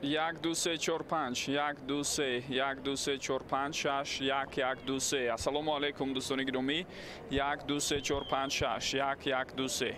1 2 3 4 5 1 2 3 1 2 3 4 5 6 1 1 2 3. Ассалому алайкум, дӯстони гиромӣ. 1 2 3 4 5 6 1 1 2 3.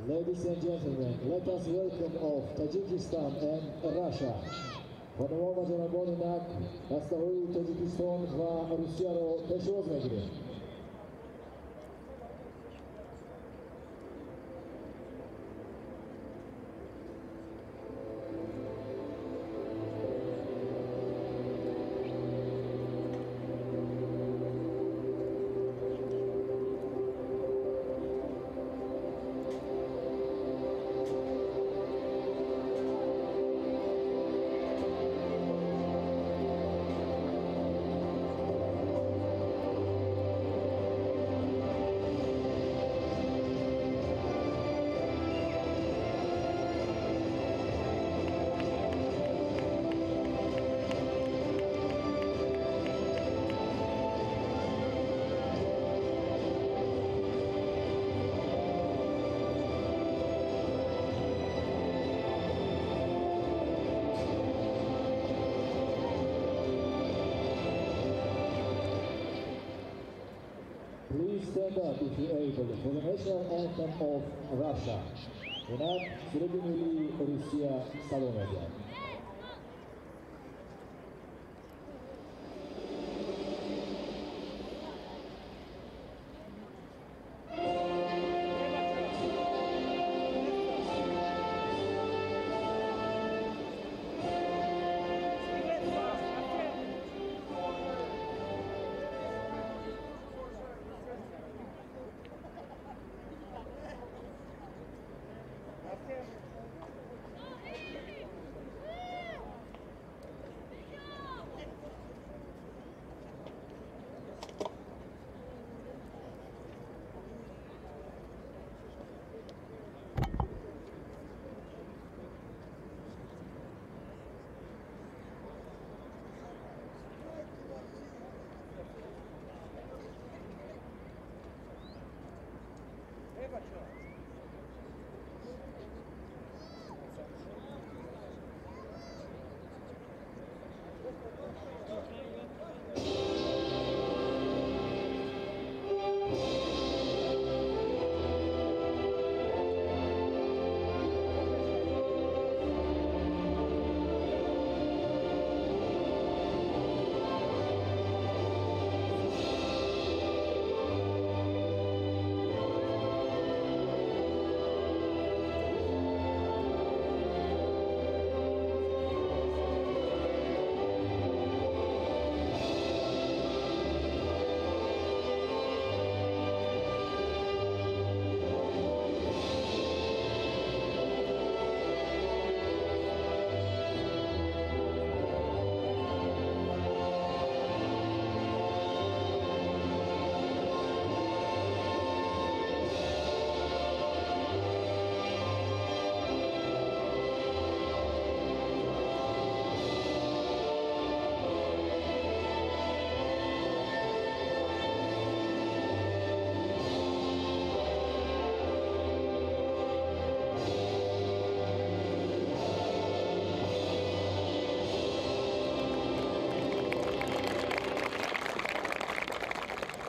Ladies and gentlemen, let us welcome of Tajikistan and Russia. Хонумон ва ҷанобони инак дастаҳои Тоҷикистон ва Русияро пешвоз мегирем. Please stand up if you're able for the national anthem of Russia. Инак суруди миллии Русия садо медиҳад.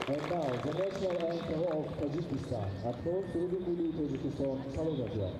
And now, the national anthem of Tajikistan. Акнун суруди миллии Тоҷикистон садо медиҳад.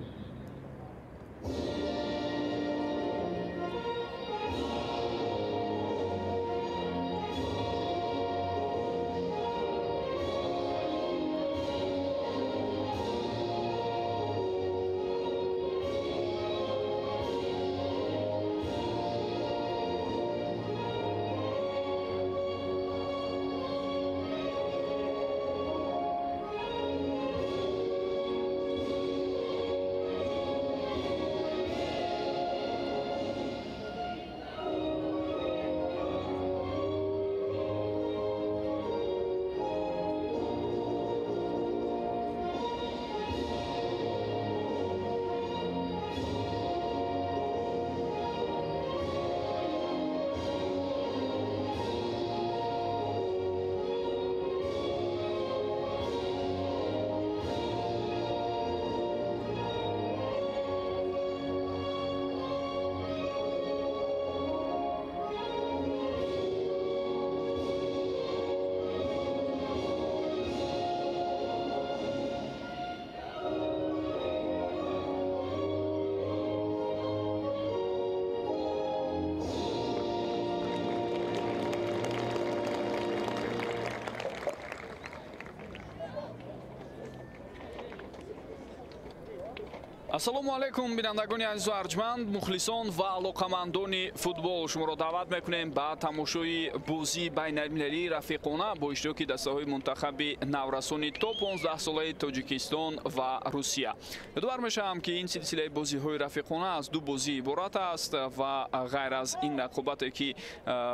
Ассалому алайкум, бинандагони азизу арҷманд, мухлисон ва алоқамандони футбол. Шуморо даъват мекунем ба тамошои бозии байналмилалии рафиқона бо иштироки дастаҳои мунтахаби наврасони то 15 солаи Тоҷикистон ва Русия. Ёдовар мешавам, ки ин силсилаи бозиҳои рафиқона аз ду бозӣ иборат аст ва ғайр аз ин рақобате, ки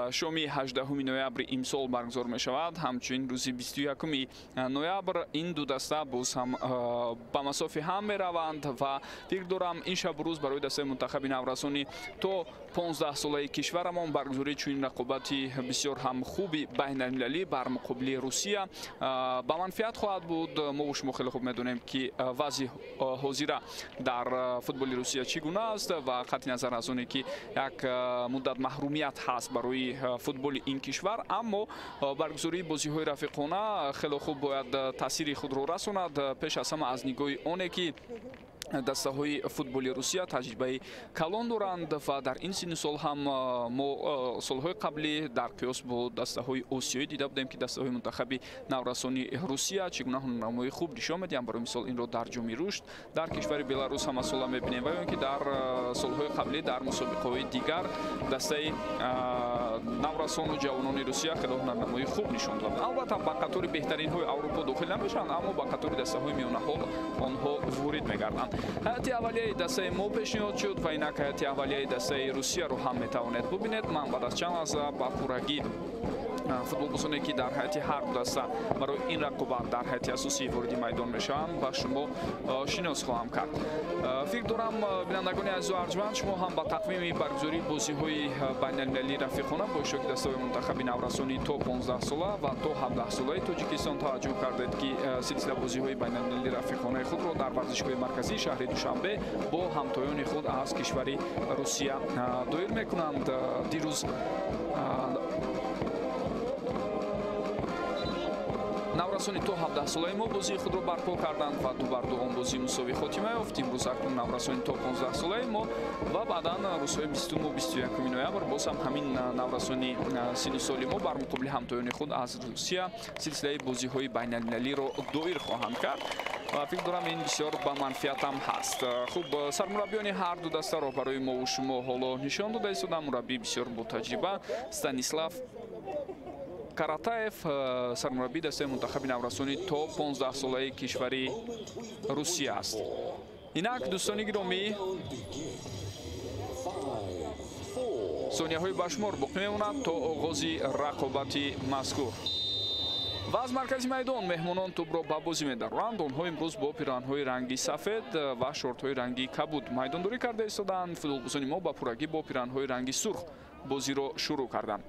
шоми 18 ноябри имсол баргузор мешавад, ҳамчунин рӯзи 21 ноябр ин ду даста боз ҳам ба масофи ҳам мераванд ва фикр дорам, ин шабу рӯз барои дастаи мунтахаби наврасони то 15 солаи кишварамон баргузории чунин рақобати бисёр ҳам хуби байналмилалӣ бар муқобили Русия ба манфиат хоҳад буд. Мо шумо хеле хуб медонем, ки вазъи ҳозира дар футболи Русия чӣ гуна аст ва қатъи назар аз оне, ки як муддат маҳрумият ҳаст барои футболи ин кишвар, аммо баргузории бозиҳои рафиқона хеле хуб бояд таъсири худро расонад, пеш аз ҳама аз нигоҳи оне, ки дастаҳои футболи Русия таҷрибаи калон доранд ва дар ин синну сол ҳам мо солҳои қаблӣ дар қиёс бо дастаҳои осиёӣ дида будем, ки дастаҳои мунтахаби наврасони Русия чӣ гуна ҳунарнамоии хуб нишон медиҳанд. Барои мисол, инро дар Ҷоми рушд дар кишвари Беларус ҳамасола мебинем ва ё ин ки дар солҳои қаблӣ дар мусобиқаҳои дигар дастаи наврасону ҷавонони Русия хеле ҳунарнамоии хуб нишон доданд. Албатта, ба қатори беҳтаринҳои Аврупо дохил намешаванд, аммо ба қатори дастаҳои миёнаҳол онҳо ворид мегарданд. Ҳайати аввалияи дастаи мо пешниҳод шуд ва инак ҳайати аввалияи дастаи Русияро ҳам метавонед бубинед. Ман баъд аз чанд лаҳза ба пуррагӣ футболбозоне, ки дар ҳайати ҳар ду даста барои ин рақобат дар ҳайати асосӣ вориди майдон мешаванд, ба шумо шинос хоҳам кард. Фикр дорам, бинандагони азизу арҷманд, шумо ҳам ба тақвими баргузории бозиҳои байналмилалии рафиқона бо иштироки дастаҳои мунтахаби наврасони то 15 сола ва то 17 солаи Тоҷикистон таваҷҷӯҳ кардед, ки силсила бозиҳои байналмилалии рафиқонаи худро дар варзишгоҳи марказии шаҳри Душанбе бо ҳамтоёни худ аз кишвари Русия доир мекунанд. Дирӯз наврасони то 17 солаи мо бозии худро барпо карданд ва 2-2 он бозии мусовӣ хотима ёфт. Имрӯз акнун наврасони то 15 солаи мо ва баъдан рӯзҳои 20 21 ноябр боз ҳам ҳамин наврасони синну соли мо бар муқобили ҳамтоёни худ аз Русия силсилаи бозиҳои байналмилалиро доир хоҳанд кард ва фикр дорам, ин бисёр ба манфиатам ҳаст. Хуб, сармураббиёни ҳар ду дастаро барои мову шумо ҳоло нишон дода истодаам. Мураббии бисёр ботаҷриба Станислав Каратаев, сармураббии дастаи мунтахаби наврасони то 15 солаи кишвари Русия аст. Инак, дӯстони гиромӣ, сонияҳои башумор боқӣ мемонад то оғози рақобати мазкур. Ва аз маркази майдон меҳмонон тӯбро ба бозӣ медароранд. Онҳо имрӯз бо пироҳанҳои ранги сафед ва шортҳои ранги кабуд майдондорӣ карда истодаанд. Футболбозони мо ба пуррагӣ бо пироҳанҳои ранги сурх бозиро шурӯъ карданд.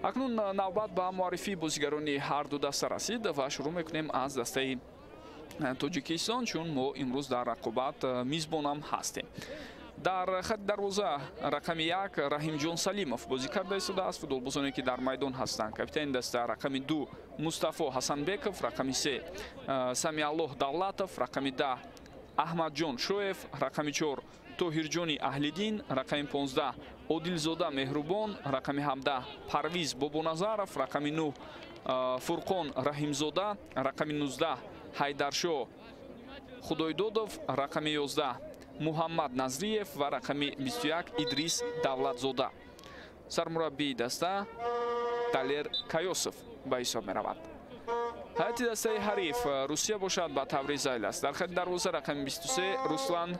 Акнун навбат ба муаррифии бозигарони ҳар ду даста расид ва шурӯъ мекунем аз дастаи Тоҷикистон, чун мо имрӯз дар рақобат мизбонам ҳастем. Дар хати дарвоза рақами 1 Раҳимҷон Салимов бозӣ карда истодааст. Футболбозоне, ки дар майдон ҳастанд: капитани даста рақами 2 Мустафо Ҳасанбеков, рақами 3 Самиаллоҳ Давлатов, рақами 10 Аҳмадҷон Шоев, рақами 4 Тоҳирҷони Аҳлиддин, рақами 15 Одилзода Меҳрубон, рақами 17 Парвиз Бобоназаров, рақами 9 Фурқон Раҳимзода, рақами 19 Ҳайдаршо Худойдодов, рақами 11 Муҳаммад Назриев ва рақами 21 Идрис Давлатзода. Сармураббии даста Далер Каёсов ба ҳисоб меравад. Ҳайати дастаи ҳариф Русия бошад ба таври зайл аст. Дар хати дарвоза рақами 23 Руслан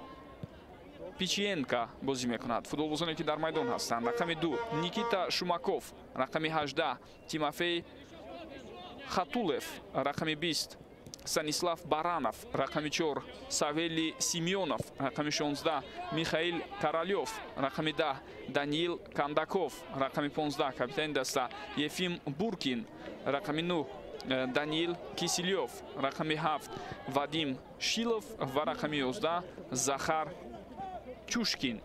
Пичиенко бозӣ мекунад. Футболбозоне, ки дар майдон ҳастанд: рақами 2 Никита Шумаков, рақами 18 Тимофей Хатулев, рақами 20 Станислав Баранов, рақами 4 Савелий Семёнов, рақами 16 Михаил Королёв, рақами 10 Даниил Кандаков, рақами 15 капитани даста Ефим Буркин, рақами 9 Даниил Киселёв, рақами 7 Вадим Шилов ва рақами 11 Захар Чушкин.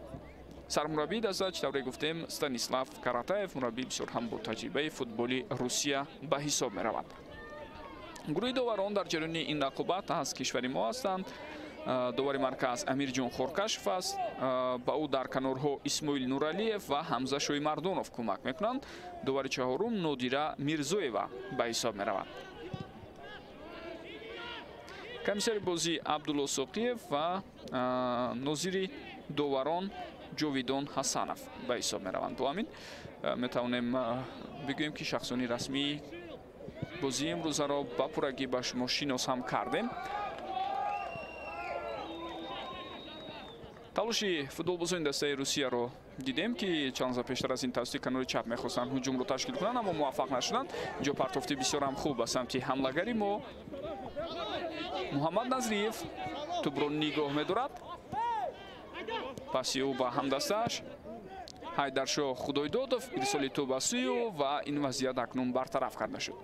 Сармураббии даста, чӣ тавре гуфтем, Станислав Каратаев, мураббии бисёр ҳам бо таҷрибаи футболи Русия ба ҳисоб меравад. Гурӯҳи доварон дар ҷараёни ин рақобат аз кишвари мо ҳастанд. Довари марказ Амирҷон Хоркашев аст. Ба ӯ дар канорҳо Исмоил Нуралиев ва Ҳамза Шоимардонов кӯмак мекунанд. Довари чаҳорум Нодира Мирзоева ба ҳисоб меравад. Комиссари бозӣ Абдулло Соқиев ва нозири доварон Ҷовидон Ҳасанов ба ҳисоб мераванд. Бо ҳамин метавонем бигӯем, ки шахсони расмии бозии имрӯзаро ба пуррагӣ ба шумо шинос ҳам кардем. Талоши футболбозони дастаи Русияро дидем, ки чанд лаҳза пештар аз ин тавассути канори чап мехостанд ҳуҷумро ташкил кунанд, аммо муваффақ нашуданд. Инҷо партофти бисёрам хуб ба самти ҳамлагари мо. Муҳаммад Назриев тӯбро нигоҳ медорад. Паси ӯ ба ҳамдастааш Ҳайдаршоҳ Худойдодов ирсоли тӯб ба сӯи ӯ ва ин вазъият акнун бартараф карда шуд.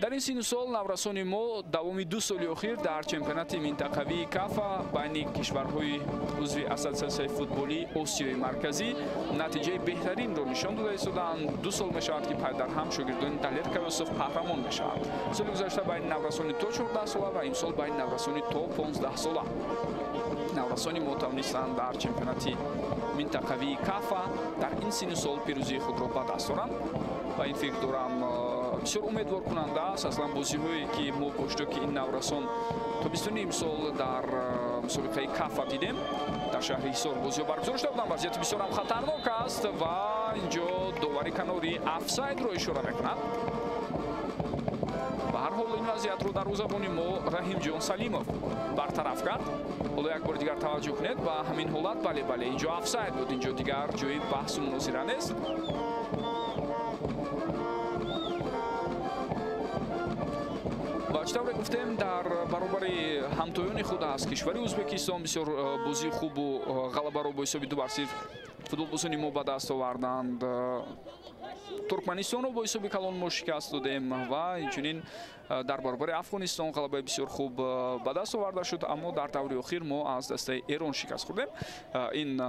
Дар ин сину сол наврасони мо давоми 2 соли охир дар чемпионати минтақавии Кафа байни кишварҳои узви Ассотсиатсияи футболии Осиёи Марказӣ натиҷаи беҳтаринро нишон дода истодаанд. 2 сол мешавад, ки пайдарҳам шогирдони Далер Кавёсов қаҳрамон мешаванд. Соли гузашта байни наврасони то 14 сола ва имсол байни наврасони то 15 сола. Наврасони мо тавонистанд дар чемпионати минтақавии Кафа дар ин сину сол пирӯзии худро ба даст оранд ва ин фикр дорам бисёр умедворкунанда аст. Аслан бозиҳое, ки мо бо иштироки ин наврасон то 20 сол дар мусобиқаи Кафа дидем, дар шаҳри Ҳисор бозиҳо баргузор шуда буданд. Вазъияти бисёрам хатарнок аст ва инҷо довари канори офсайдро ишора мекунад. Ба ҳар ҳол ин вазъиятро дарвозабони мо Раҳимҷон Салимов бартараф кард. Ҳоло як бори дигар таваҷҷӯҳ кунед ба ҳамин ҳолат. Бале, бале, инҷо офсайд буд, инҷо дигар ҷои баҳсу мунозира нест. Ва чӣ тавре гуфтем, дар баробари ҳамтоёни худ аз кишвари Ӯзбекистон бисёр бозии хубу ғалабаро бо ҳисоби 2-0 футболбозони мо ба даст оварданд. Туркманистонро бо ҳисоби калон мо шикаст додем ва инчунин дар баробари Афғонистон ғалабаи бисёр хуб ба даст оварда шуд, аммо дар даври охир мо аз дастаи Эрон шикаст хӯрдем. Ин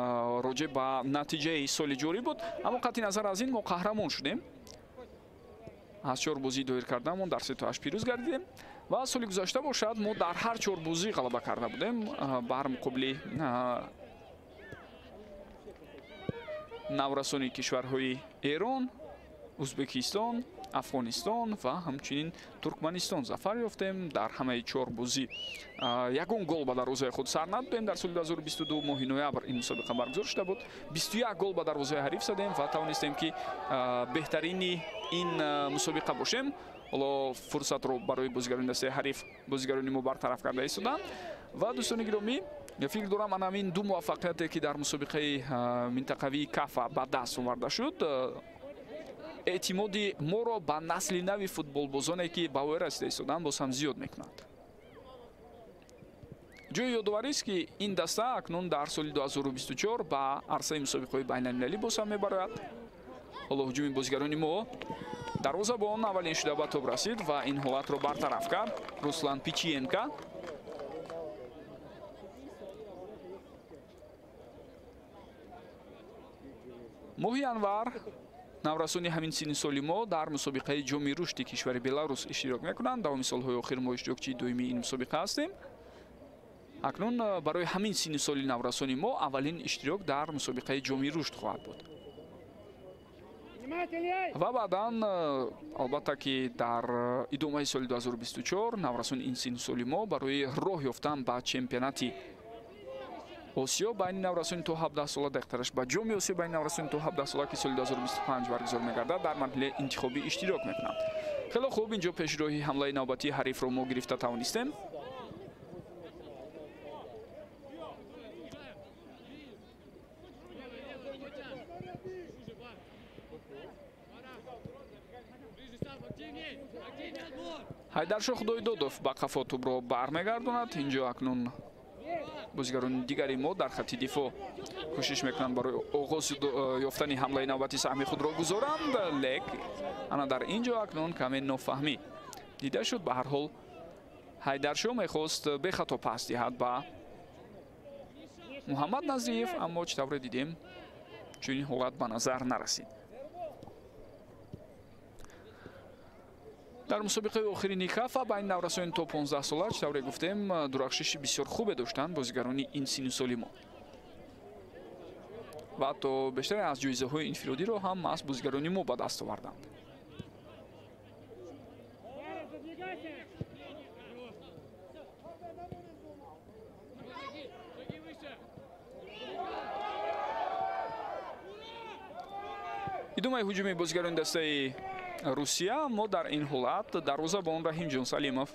роҷеъ ба натиҷаи соли ҷорӣ буд, аммо қатъи назар аз ин мо қаҳрамон шудем. Аз 4 бозӣ доир кардамон дар 3-8 пирӯз гардидем ва соли гузашта бошад мо дар ҳар 4 бозӣ ғалаба карда будем бар муқобили наврасони кишварҳои Эрон, Ӯзбекистон, Афғонистон ва ҳамчунин Туркманистон зафар ёфтем. Дар ҳамаи 4 бозӣ ягон гол ба дарвозаи худ сар надодем. Дар соли 2022 моҳи ноябр ин мусобиқа баргузор шуда буд. 21 гол ба дарвозаи ҳариф задем ва тавонистем, ки беҳтарини ин мусобиқа бошем. Ҳоло фурсатро барои бозигарони дастаи ҳариф бозигарони мо бартараф карда истоданд. Ва дӯстони гиромӣ, фикр дорам ана ҳамин 2 муваффақияте, ки дар мусобиқаи минтақавии Кафа ба даст оварда шуд, эътимоди моро ба насли нави футболбозоне, ки ба воя расида истоданд, боз ҳам зиёд мекунанд. Ҷои ёдоварист, ки ин даста акнун дар соли 2024 ба арсаи мусобиқаҳои байналмилалӣ боз ҳам мебарояд. Ҳоло ҳуҷуми бозигарони мо, дарвозабон аввалин шуда ба тӯб расид ва ин ҳолатро бартараф кард Руслан Пичиенко. Моҳи январ наврасони ҳамин синни соли мо дар мусобиқаи Ҷоми рушди кишвари Беларус иштирок мекунанд. Давоми солҳои охир мо иштирокчии доимии ин мусобиқа ҳастем. Акнун барои ҳамин синни соли наврасони мо аввалин иштирок дар мусобиқаи Ҷоми рушд хоҳад буд. Ва баъдан албатта, ки дар идомаи соли 2024 наврасони ин синни соли мо барои роҳ ёфтан ба чемпионати Осиё байни наврасони то 17 сола, дақиқтараш ба Ҷоми Осиё байни наврасони то 17 сола, ки соли 2025 баргузор мегардад, дар марҳилаи интихобӣ иштирок мекунанд. Хеле хуб, инҷо пешроҳи ҳамлаи навбатии ҳарифро мо гирифта тавонистем. Ҳайдаршоҳ Худойдодов ба қафо тӯбро бармегардонад. Инҷо акнун бозигарони дигари мо дар хатти дифоъ кӯшиш мекунанд барои оғоз ёфтани ҳамлаи навбати саҳми худро гузоранд, лек ана дар ин ҷо акнун каме нофаҳмӣ дида шуд. Ба ҳар ҳол Ҳайдаршоҳ мехост бехато пас диҳад ба Муҳаммад Назриев, аммо чӣ тавре дидем, чунин ҳолат ба назар нарасид. Дар мусобиқаи охирини Кафа байни наврасони то 15 сола, чӣ тавре гуфтем, дурахшиши бисёр хубе доштанд бозигарони ин синну соли мо ва ҳатто бештаре аз ҷоизаҳои инфиродиро ҳам маҳз бозигарони мо ба даст оварданд. Идомаи ҳуҷуми бозигарони дастаи Русия, аммо дар ин ҳолат дарвозабон Раҳимҷон Салимов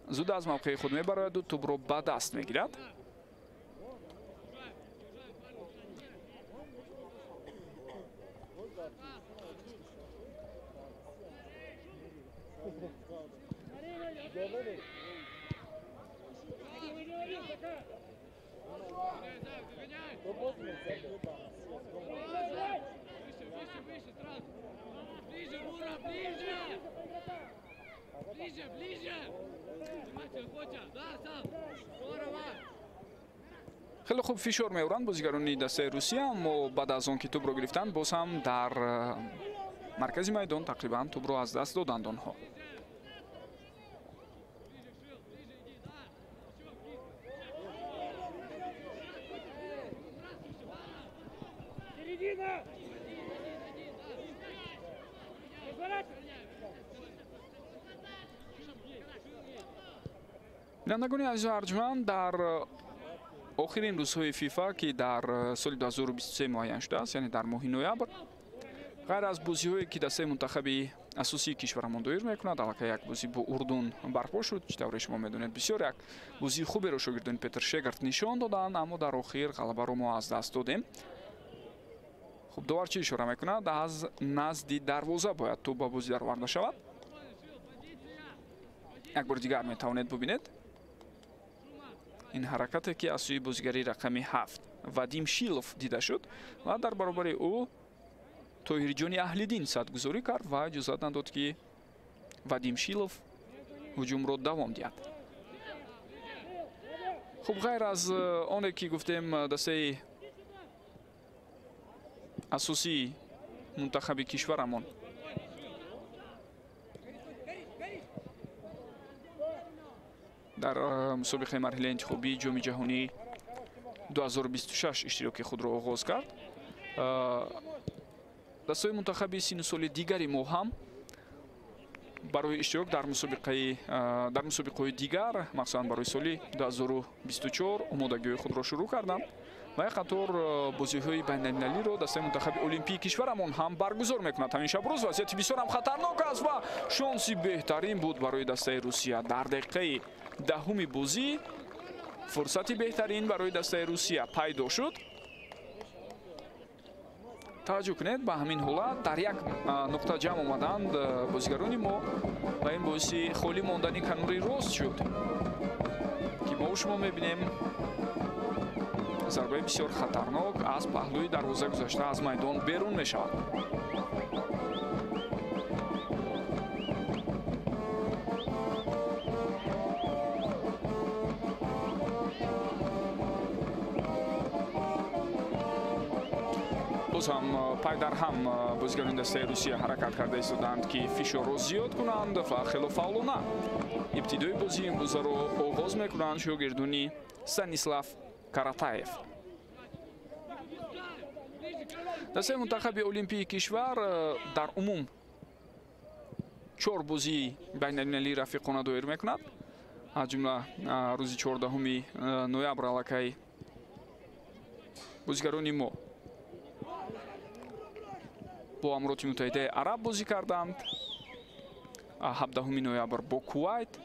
зуд аз мавқеи худ мебарояду тӯбро ба даст мегирад. Хеле хуб фишор меоранд бозигарони дастаи Русия, аммо баъд аз он ки тӯбро гирифтанд, боз ҳам дар маркази майдон тақрибан тӯбро аз даст доданд онҳо. Бинандагони азизу арҷманд, дар охирин рӯзҳои ФИФА, ки дар соли 2023 муайян шудааст, яъне дар моҳи ноябр, ғайр аз бозиҳое ки дастаи мунтахаби асосии кишварамон доир мекунад, аллакай як бозӣ бо Урдун барпо шуд. Чӣ тавре шумо медонед, бисёр як бозии хуберо шогирдони Петр Шегард нишон доданд, аммо дар охир ғалабаро мо аз даст додем. Хуб, довар чӣ ишора мекунад? Аз назди дарвоза бояд тӯб ба бозӣ дароварда шавад. Як бори дигар метавонед бубинед ин ҳаракате, ки аз сӯи бозигари рақами 7 Вадим Шилов дида шуд ва дар баробари ӯ Тоҳирҷони Аҳлиддин садгузорӣ кард ва иҷозат надод, ки Вадим Шилов ҳуҷумро давом диҳад. Хуб, ғайр аз оне ки гуфтем, дастаи асосии мунтахаби кишварамон дар мусобиқаи марҳилаи интихобии Ҷоми ҷаҳонии 2026 иштироки худро оғоз кард, дастаи мунтахаби сину соли дигари мо ҳам барои иштирок дар мусобиқаҳои дигар, махсусан барои соли 2024 омодагиҳои худро шурӯъ карданд ва як қатор бозиҳои байналмилалиро дастаи мунтахаби олимпии кишварамон ҳам баргузор мекунад. Ҳамин шабрӯз вазъияти бисёр ҳам хатарнок аст ва шонси беҳтарин буд барои дастаи Русия. Дар дақиқаи 10-уми бозӣ фурсати беҳтарин барои дастаи Русия пайдо шуд. Таваҷҷӯҳ кунед, ба ҳамин ҳолат дар як нуқта ҷамъ омаданд бозигарони мо ва ин боиси холӣ мондани канори рост шуд, ки мо шумо мебинем зарбаи бисёр хатарнок аз паҳлӯи дарвоза гузашта аз майдон берун мешавад. Боз ҳам пай дар ҳам бозигарони дастаи Русия ҳаракат карда истоданд, ки фишорро зиёд кунанд ва хело фаъолона ибтидои бозии имрӯзаро оғоз мекунанд шогирдони Станислав Каратаев. Дастаи мунтахаби олимпии кишвар дар умум 4 бозии байналмилалии рафиқона доир мекунад. Аз ҷумла рӯзи 14 ноябр аллакай бозигарони мо бо Амироти Муттаҳидаи Араб бозӣ карданд. 17 ноябр бо Кувайт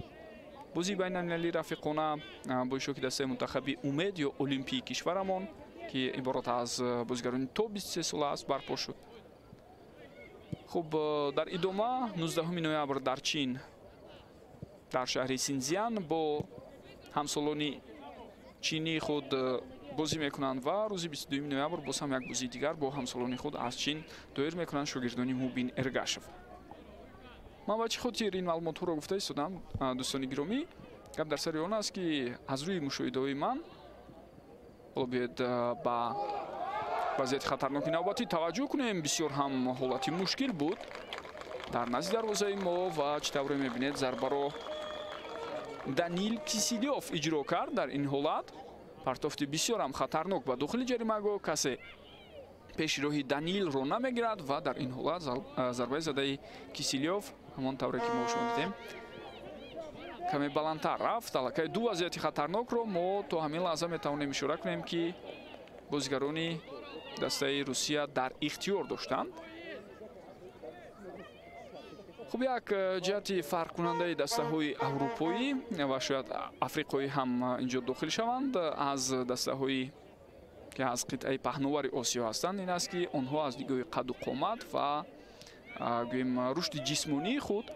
бозии байналмилалии рафиқона бо иштироки дастаи мунтахаби Умед ё олимпии кишварамон, ки иборат аз бозигарони то 23 сола аст, барпо шуд. Хуб, дар идома 19 ноябр дар Чин, дар шаҳри Синзян бо ҳамсолони чинии худ бозӣ мекунанд ва рӯзи 22 ноябр боз ҳам як бозии дигар бо ҳамсолони худ аз Чин доир мекунанд шогирдони Мубин Эргашев. Ман ба чӣ хотир ин маълумотҳоро гуфта истодам, дӯстони гиромӣ? Гап дар сари он аст, ки аз рӯи мушоҳидаҳои ман, ҳоло биёед ба вазъияти хатарноки навбатӣ таваҷҷӯҳ кунем. Бисёр ҳам ҳолати мушкил буд дар назди дарвозаи мо ва чӣ тавре мебинед, зарбаро Данил Кисилёв иҷро кард. Дар ин ҳолат партофти бисёр ҳам хатарнок ба дохили ҷаримагоҳ, касе пеши роҳи Данилро намегирад ва дар ин ҳолат зарбаи задаи Кисилёв, ҳамон тавре ки мо шумо дидем, каме баландтар рафт. Аллакай ду вазъияти хатарнокро мо то ҳамин лаҳза метавонем ишора кунем, ки бозигарони дастаи Русия дар ихтиёр доштанд. Хуб, як ҷиҳати фарқкунандаи дастаҳои аврупоӣ ва шояд африқоӣ ҳам инҷо дохил шаванд аз дастаҳои ки аз қитъаи паҳновари Осиё ҳастанд, ин аст, ки онҳо аз нигоҳи қадду қомат ва гӯем рушди ҷисмонии худ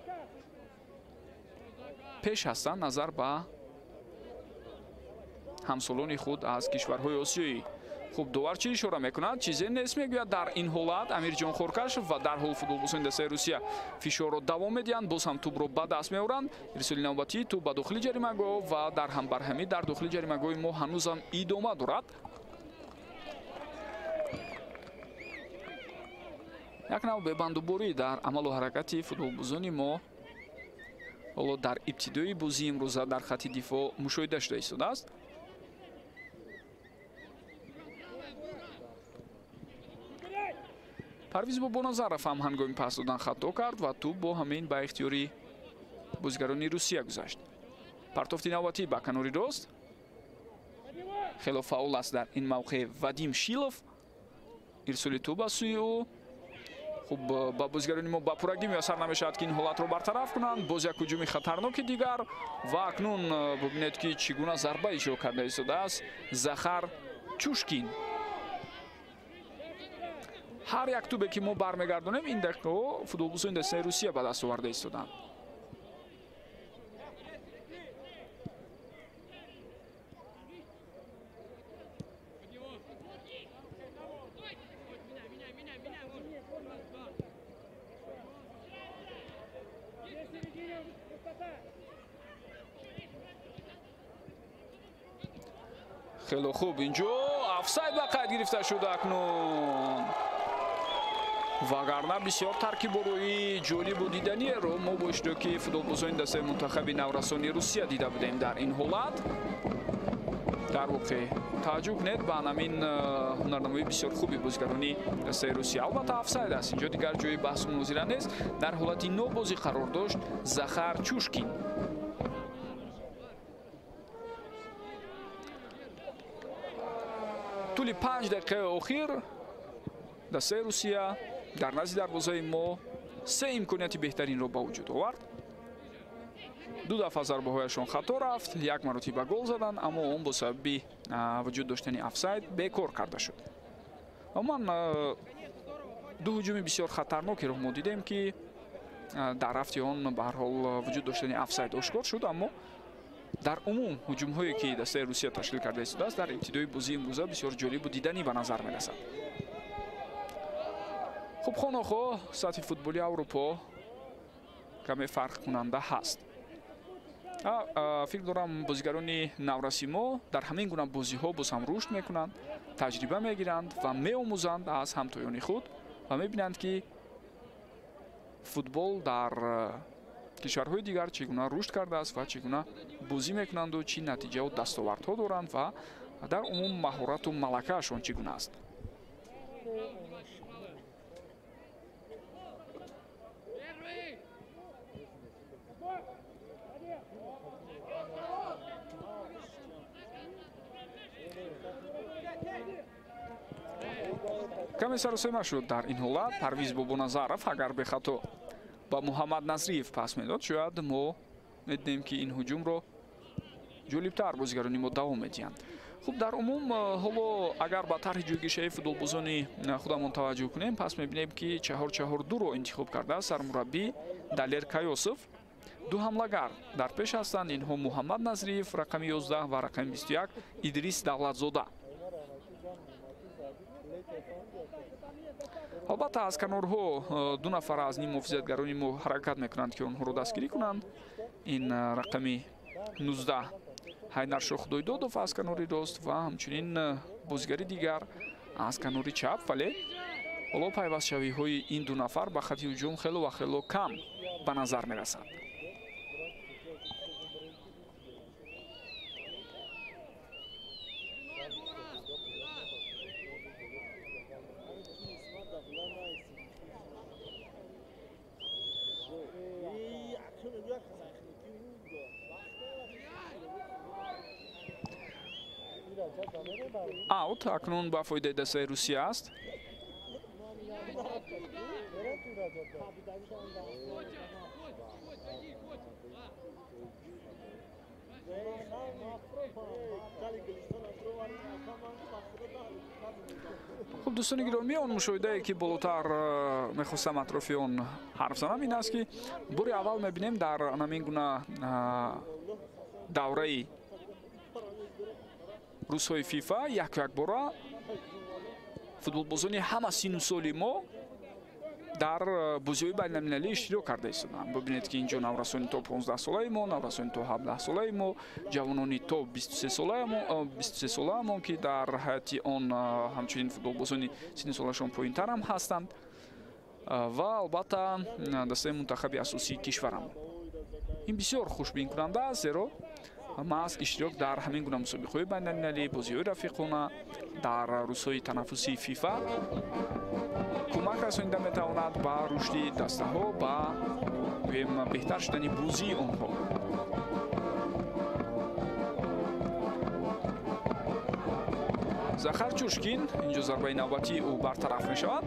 пеш ҳастанд назар ба ҳамсолони худ аз кишварҳои осиёӣ. Хуб, довар чӣ ишора мекунад? Чизе нест, мегӯяд дар ин ҳолат Амирҷон Хоркашов, ва дарҳол футболбозони дастаи Русия фишорро давом медиҳанд, боз ҳам тӯбро ба даст меоранд. Ирсоли навбатии тӯб ба дохили ҷаримагоҳ ва дар ҳамбарҳамӣ дар дохили ҷаримагоҳи мо ҳанӯзам идома дорад. Як нав бебандуборӣ дар амалу ҳаракати футболбозони мо ҳоло дар ибтидои бозии имрӯза дар хатти дифоъ мушоҳида шуда истодааст. Парвиз Бобоназаров ҳам ҳангоми пас додан хато кард ва тӯб бо ҳамин ба ихтиёри бозигарони Русия гузашт. Партофти навбатӣ ба канори рост. Хело фаъол аст дар ин мавқеъ Вадим Шилов. Ирсоли тӯб аз сӯи ӯ. Хуб, ба бозигарони мо ба пуррагӣ муяссар намешавад, ки ин ҳолатро бартараф кунанд. Боз як ҳуҷуми хатарноки дигар ва акнун бубинед, ки чӣ гуна зарба иҷро карда истодааст Захар Чушкин. Ҳар як тӯбе ки мо бармегардонем, ин дақиқаҳо футболбозони дастаи Русия ба даст оварда истоданд. Хело хуб, инҷо офсайд ба қайд гирифта шуд акнун. Вагарна бисёр таркиборои ҷолибу диданиеро мо бо иштироки футболбозони дастаи мунтахаби наврасони Русия дида будем дар ин ҳолат. Дар воқеъ тааҷҷуб кунед ба ҳамин ҳунарнамоии бисёр хуби бозигарони дастаи Русия. Албатта офсайд аст, инҷо дигар ҷои баҳсу мунозира нест. Дар ҳолати нобозӣ қарор дошт Захар Чушкин. Тӯли 5 дақиқаи охир дастаи Русия дар назди дарвозаи мо 3 имконияти беҳтаринро ба вуҷуд овард. 2 дафъа зарбаҳояшон хато рафт, як маротиба гол заданд, аммо он бо сабаби вуҷуд доштани офсайд бекор карда шуд. Умуман 2 ҳуҷуми бисёр хатарнокеро мо дидем, ки дар рафти он ба ҳар ҳол вуҷуд доштани офсайд ошкор шуд, аммо дар умум ҳуҷумҳое ки дастаи Русия ташкил карда истодааст дар ибтидои бозии имрӯза бисёр ҷолибу диданӣ ба назар мерасад. Хуб, хонохо, сатҳи футболи Аврупо каме фарқкунанда ҳаст. Фикр дорам бозигарони навраси мо дар ҳамин гуна бозиҳо боз ҳам рушд мекунанд, таҷриба мегиранд ва меомӯзанд аз ҳамтоёни худ ва мебинанд, ки футбол дар кишварҳои дигар чӣ гуна рушд кардааст ва чӣ гуна бозӣ мекунанду чӣ натиҷаву дастовардҳо доранд ва дар умум маҳорату малакаашон чӣ гуна аст. Каме саросема шуд дар ин ҳолат. Парвиз Бобоназаров агар бехато ба Муҳаммад Назриев пас медод, шояд мо медидем, ки ин ҳуҷумро ҷолибтар бозигарони мо давом медиҳанд. Хуб, дар умум ҳоло агар ба тарҳи ҷойгиршавии футболбозони худамон таваҷҷӯҳ кунем, пас мебинем, ки 4-4-2-ро интихоб кардааст сармураббӣ Далер Каёсов. 2 ҳамлагар дар пеш ҳастанд, инҳо Муҳаммад Назриев рақами 11 ва рақами 21 Идрис Давлатзода. Албатта аз канорҳо 2 нафар аз ним муҳофизатгарони мо ҳаракат мекунанд, ки онҳоро дастгирӣ кунанд. Ин рақами 19 Ҳайдаршоҳ Худойдодов аз канори рост ва ҳамчунин бозигари дигар аз канори чап, вале ҳоло пайвастшавиҳои ин 2 нафар ба хатти ҳуҷум хело ва хело кам ба назар мерасад. Аут акнун ба фоидаи дастаи Русия аст. Хуб, дӯстони гиромӣ, он мушоҳидае ки болотар мехостам атрофи он ҳарф занам ин аст, ки бори аввал мебинем дар ҳамин гуна давраи рӯзҳои ФИФА яку якбора футболбозони ҳама сину соли мо дар бозиҳои байналмилалӣ иштирок карда истоданд. Бибинед, ки инҷо наврасони то 15 солаи мо, наврасони то 17 солаи мо, ҷавонони то 23 солаамон, ки дар ҳайати он ҳамчунин футболбозони синни солашон поинтарам ҳастанд ва албатта дастаи мунтахаби асосии кишварамон. Ин бисёр хушбинкунанда аст, зеро маҳз иштирок дар ҳамин гуна мусобиқаҳои байналмилалӣ, бозиҳои рафиқона дар рӯзҳои танаффуси ФИФА кӯмак расонида метавонад ба рушди дастаҳо, ба гӯем беҳтар шудани бозии онҳо. Захар Чушкин, инҷо зарбаи навбатии ӯ бартараф мешавад.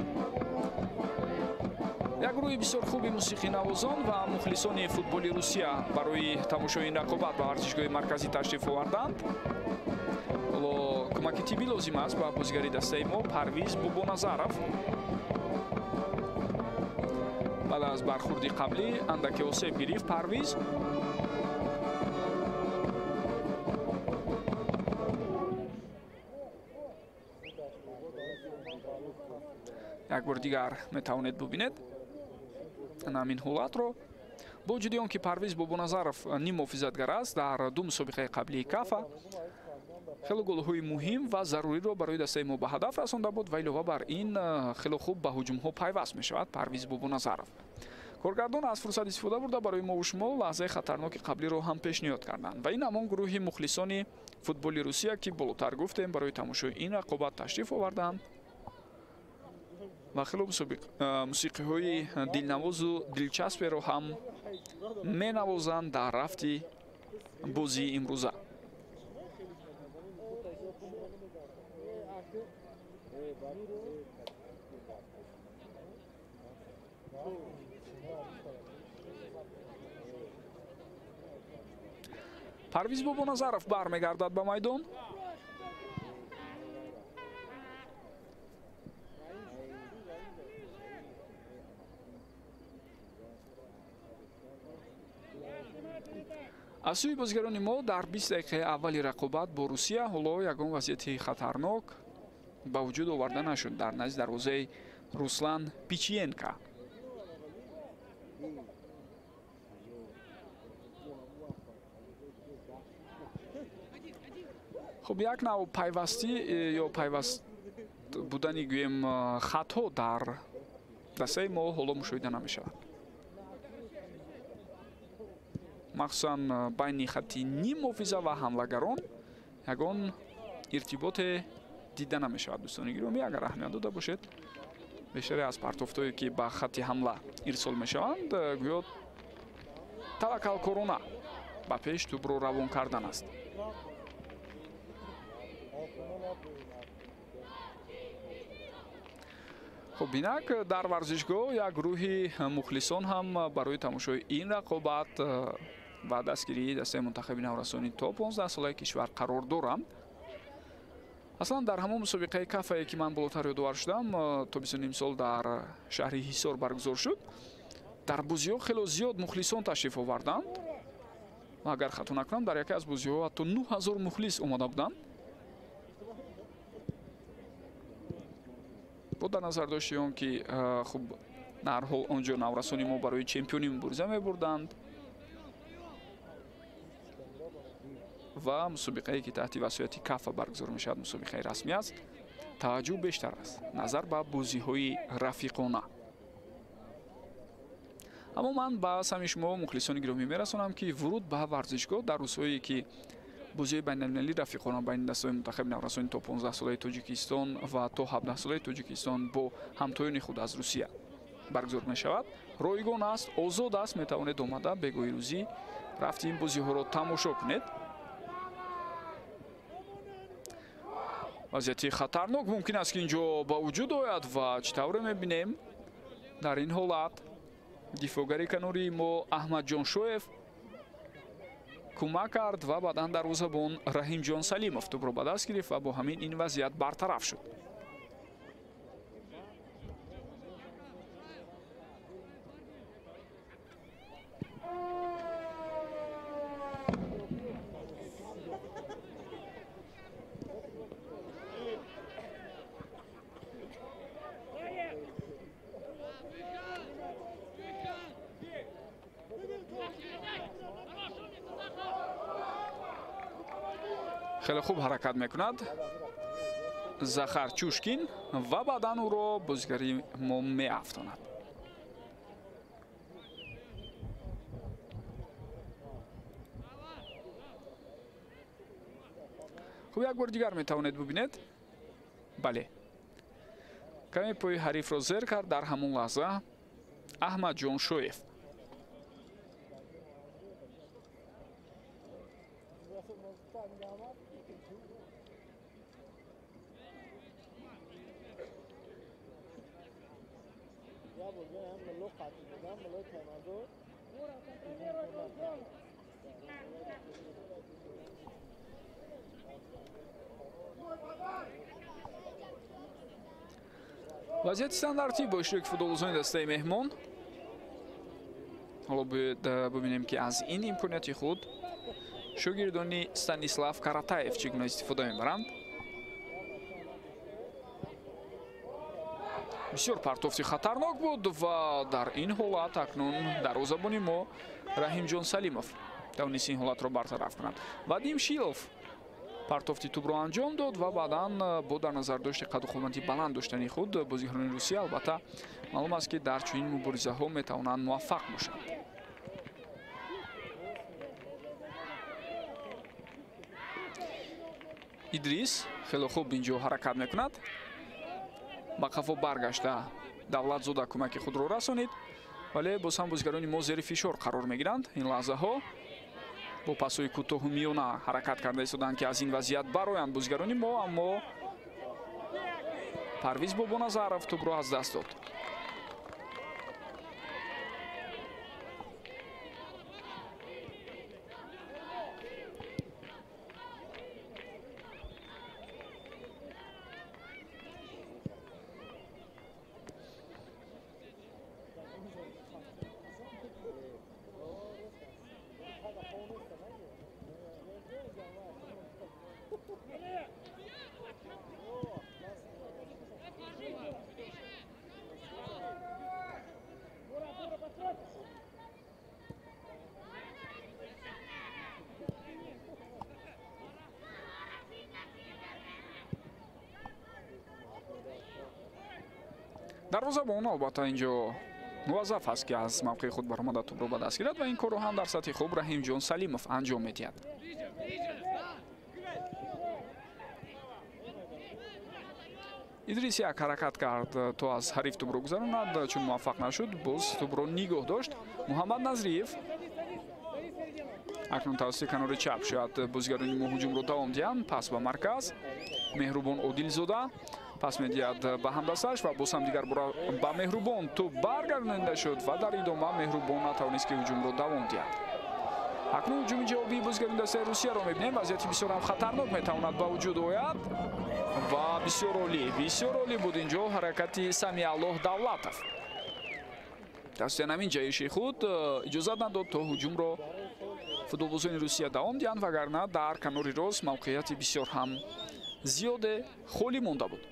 Як гурӯҳи бисёр хуби мусиқинавозон ва мухлисони футболи Русия барои тамошои ин рақобат ба варзишгоҳи марказӣ ташриф оварданд. Ҳоло кӯмаки тиббӣ лозим аст ба бозигари дастаи мо Парвиз Бобоназаров. Баъд аз бархурди қаблӣ андаке осеб гирифт Парвиз. Як бор дигар метавонед бубинед ҳамин ҳолатро. Бо вуҷуди он ки Парвиз Бобоназаров ним муҳофизатгар аст, дар ду мусобиқаи қаблии Кафа хело голҳои муҳим ва заруриро барои дастаи мо ба ҳадаф расонда буд ва илова бар ин хело хуб ба ҳуҷумҳо пайваст мешавад Парвиз Бобоназаров. Коргардон аз фурсат истифода бурда барои мову шумо лаҳзаи хатарноки қаблиро ҳам пешниҳод карданд. Ва ин ҳамон гурӯҳи мухлисони футболи Русия, ки болотар гуфтем, барои тамошои ин рақобат ташриф оварданд ва хело мусиқиҳои дилнавозу дилчасперо ҳам менавозанд дар рафти бозии имрӯза. Парвиз Бобоназаров бармегардад ба майдон. Аз сӯи бозигарони мо дар 20 дақиқаи аввали рақобат бо Русия ҳоло ягон вазъияти хатарнок ба вуҷуд оварда нашуд дар назди дарвозаи Руслан Пичиенко. Хуб, як нав пайвастӣ ё пайваст будани гӯем хатҳо дар дастаи мо ҳоло мушоҳида намешавад. Махсусан байни хатти ним муҳофиза ва ҳамлагарон ягон иртиботе дида намешавад. Дӯстони гиромӣ, агар аҳамият дода бошед, бештаре аз партофтҳое ки ба хатти ҳамла ирсол мешаванд, гӯё таваккалкорона ба пеш тӯбро равон кардан аст. Хуб, инак дар варзишгоҳ як гурӯҳи мухлисон ҳам барои тамошои ин рақобат ва дастгирии дастаи мунтахаби наврасони то 15 солаи кишвар қарор доранд. Аслан дар ҳамон мусобиқаи Кафае ки ман болотар ёдовар шудам, то 25 сол дар шаҳри Ҳисор баргузор шуд, дар бозиҳо хело зиёд мухлисон ташриф оварданд. Агар хато накунам, дар яке аз бозиҳо ҳатто 9000 мухлис омода буданд. Бо дар назар дошти он ки хуб дар ҳол он ҷо наврасони мо барои чемпионӣ мубориза мебурданд ва мусобиқае ки таҳти васояти Кафа баргузор мешавад, мусобиқаи расмӣ аст, таваҷҷӯҳ бештар аст назар ба бозиҳои рафиқона. Аммо ман ба самъи шумо мухлисони гиромӣ мерасонам, ки вуруд ба варзишгоҳ дар рӯзҳое ки бозиҳои байналмилалӣ рафиқона байни дастаҳои мунтахаби наврасони то 15 солаи Тоҷикистон ва то 17 солаи Тоҷикистон бо ҳамтоёни худ аз Русия баргузор мешавад, ройгон аст, озод аст, метавонед омада бегоҳи рӯзӣ рафти ин бозиҳоро тамошо кунед. Вазъияти хатарнок мумкин аст, ки инҷо ба вуҷуд ояд ва чӣ тавре мебинем, дар ин ҳолат дифоъгари канории мо Аҳмадҷон Шоев кӯмак кард ва баъдан дарвозабон Раҳимҷон Салимов тӯбро ба даст гирифт ва бо ҳамин ин вазъият бартараф шуд. Хеле хуб ҳаракат мекунад Захар Чушкин ва баъдан ӯро бозигари мо меафтонад. Хуб, як бори дигар метавонед бубинед. Бале, каме пои ҳарифро зер кард дар ҳамон лаҳза Аҳмадҷон Шоев. Вазъияти стандартӣ бо иштироки футболбозони дастаи меҳмон. Ҳоло бояд бубинем, ки аз ин имконияти худ шогирдони Станислав Каратаев чӣ гуна истифода мебаранд. Бисёр партофти хатарнок буд ва дар ин ҳолат акнун дарвозабони мо Раҳимҷон Салимов тавонист ин ҳолатро бартараф кунад. Вадим Шилов партофти тӯбро анҷом дод ва баъдан бо дар назардошти қаду қомати баланд доштани худ бозигарони Русия албатта маълум аст, ки дар чунин муборизаҳо метавонанд муваффақ бошанд. Идрис хеле хуб инҷо ҳаракат мекунад. Ба қафо баргашта Давлатзода кӯмаки худро расонид, вале боз ҳам бозигарони мо зери фишор қарор мегиранд. Ин лаҳзаҳо бо пасҳои кӯтоҳу миёна ҳаракат карда истоданд, ки аз ин вазъият бароянд бозигарони мо, аммо Парвиз Бобоназаров тӯбро аз даст дод. Дарвозабон албатта инҷо муваззаф аст, ки аз мавқеи худ баромада тӯбро ба даст гирад ва ин корро ҳам дар сатҳи хуб Раҳимҷон Салимов анҷом медиҳад. Идрис як ҳаракат кард то аз ҳариф тӯбро гузаронад, чун муваффақ нашуд, боз тӯбро нигоҳ дошт. Муҳаммад Назриев акнун тавассути канори чап шояд бозигарони мо ҳуҷумро давом диҳанд. Пас ба марказ Меҳрубон Одилзода пас медиҳад ба ҳамдасташ ва боз ҳам дигар бора ба Меҳрубон тӯб баргардонида шуд ва дар идома Меҳрубон натавонист, ки ҳуҷумро давом диҳад. Акнун ҳуҷуми ҷавобии бозигарони дастаи Русияро мебинем. Вазъияти бисёр ҳам хатарнок метавонад ба вуҷуд ояд ва бисёр олӣ буд инҷо ҳаракати Самиаллоҳ Давлатов. Тавассути ҳамин ҷаҳиши худ иҷозат надод то ҳуҷумро футболбозони Русия давом диҳанд, вагарна дар канори рост мавқеияти бисёр ҳам зиёде холӣ монда буд.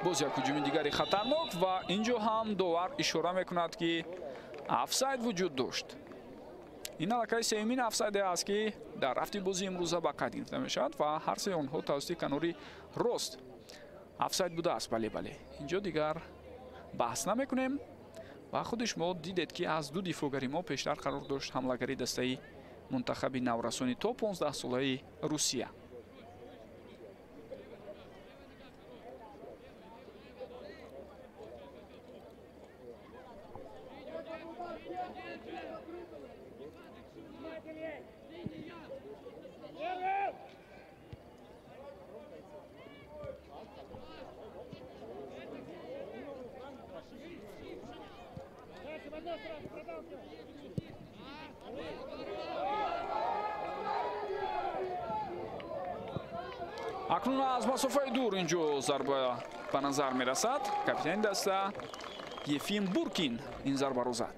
Боз як ҳуҷуми дигари хатарнок ва инҷо ҳам довар ишора мекунад, ки офсайд вуҷуд дошт. Ин аллакай сеюмин офсайде аст, ки дар рафти бозии имрӯза ба қайд гирифта мешавад ва ҳар сеи онҳо тавассути канори рост офсайд будааст. Бале, бале, инҷо дигар баҳс намекунем ва худи шумо дидед, ки аз ду дифоъгари мо пештар қарор дошт ҳамлагари дастаи мунтахаби наврасони то 15 солаи Русия. Акнун аз масофаи дур инҷо зарба ба назар мерасад. Капитани даста Ефим Буркин ин зарбаро зад.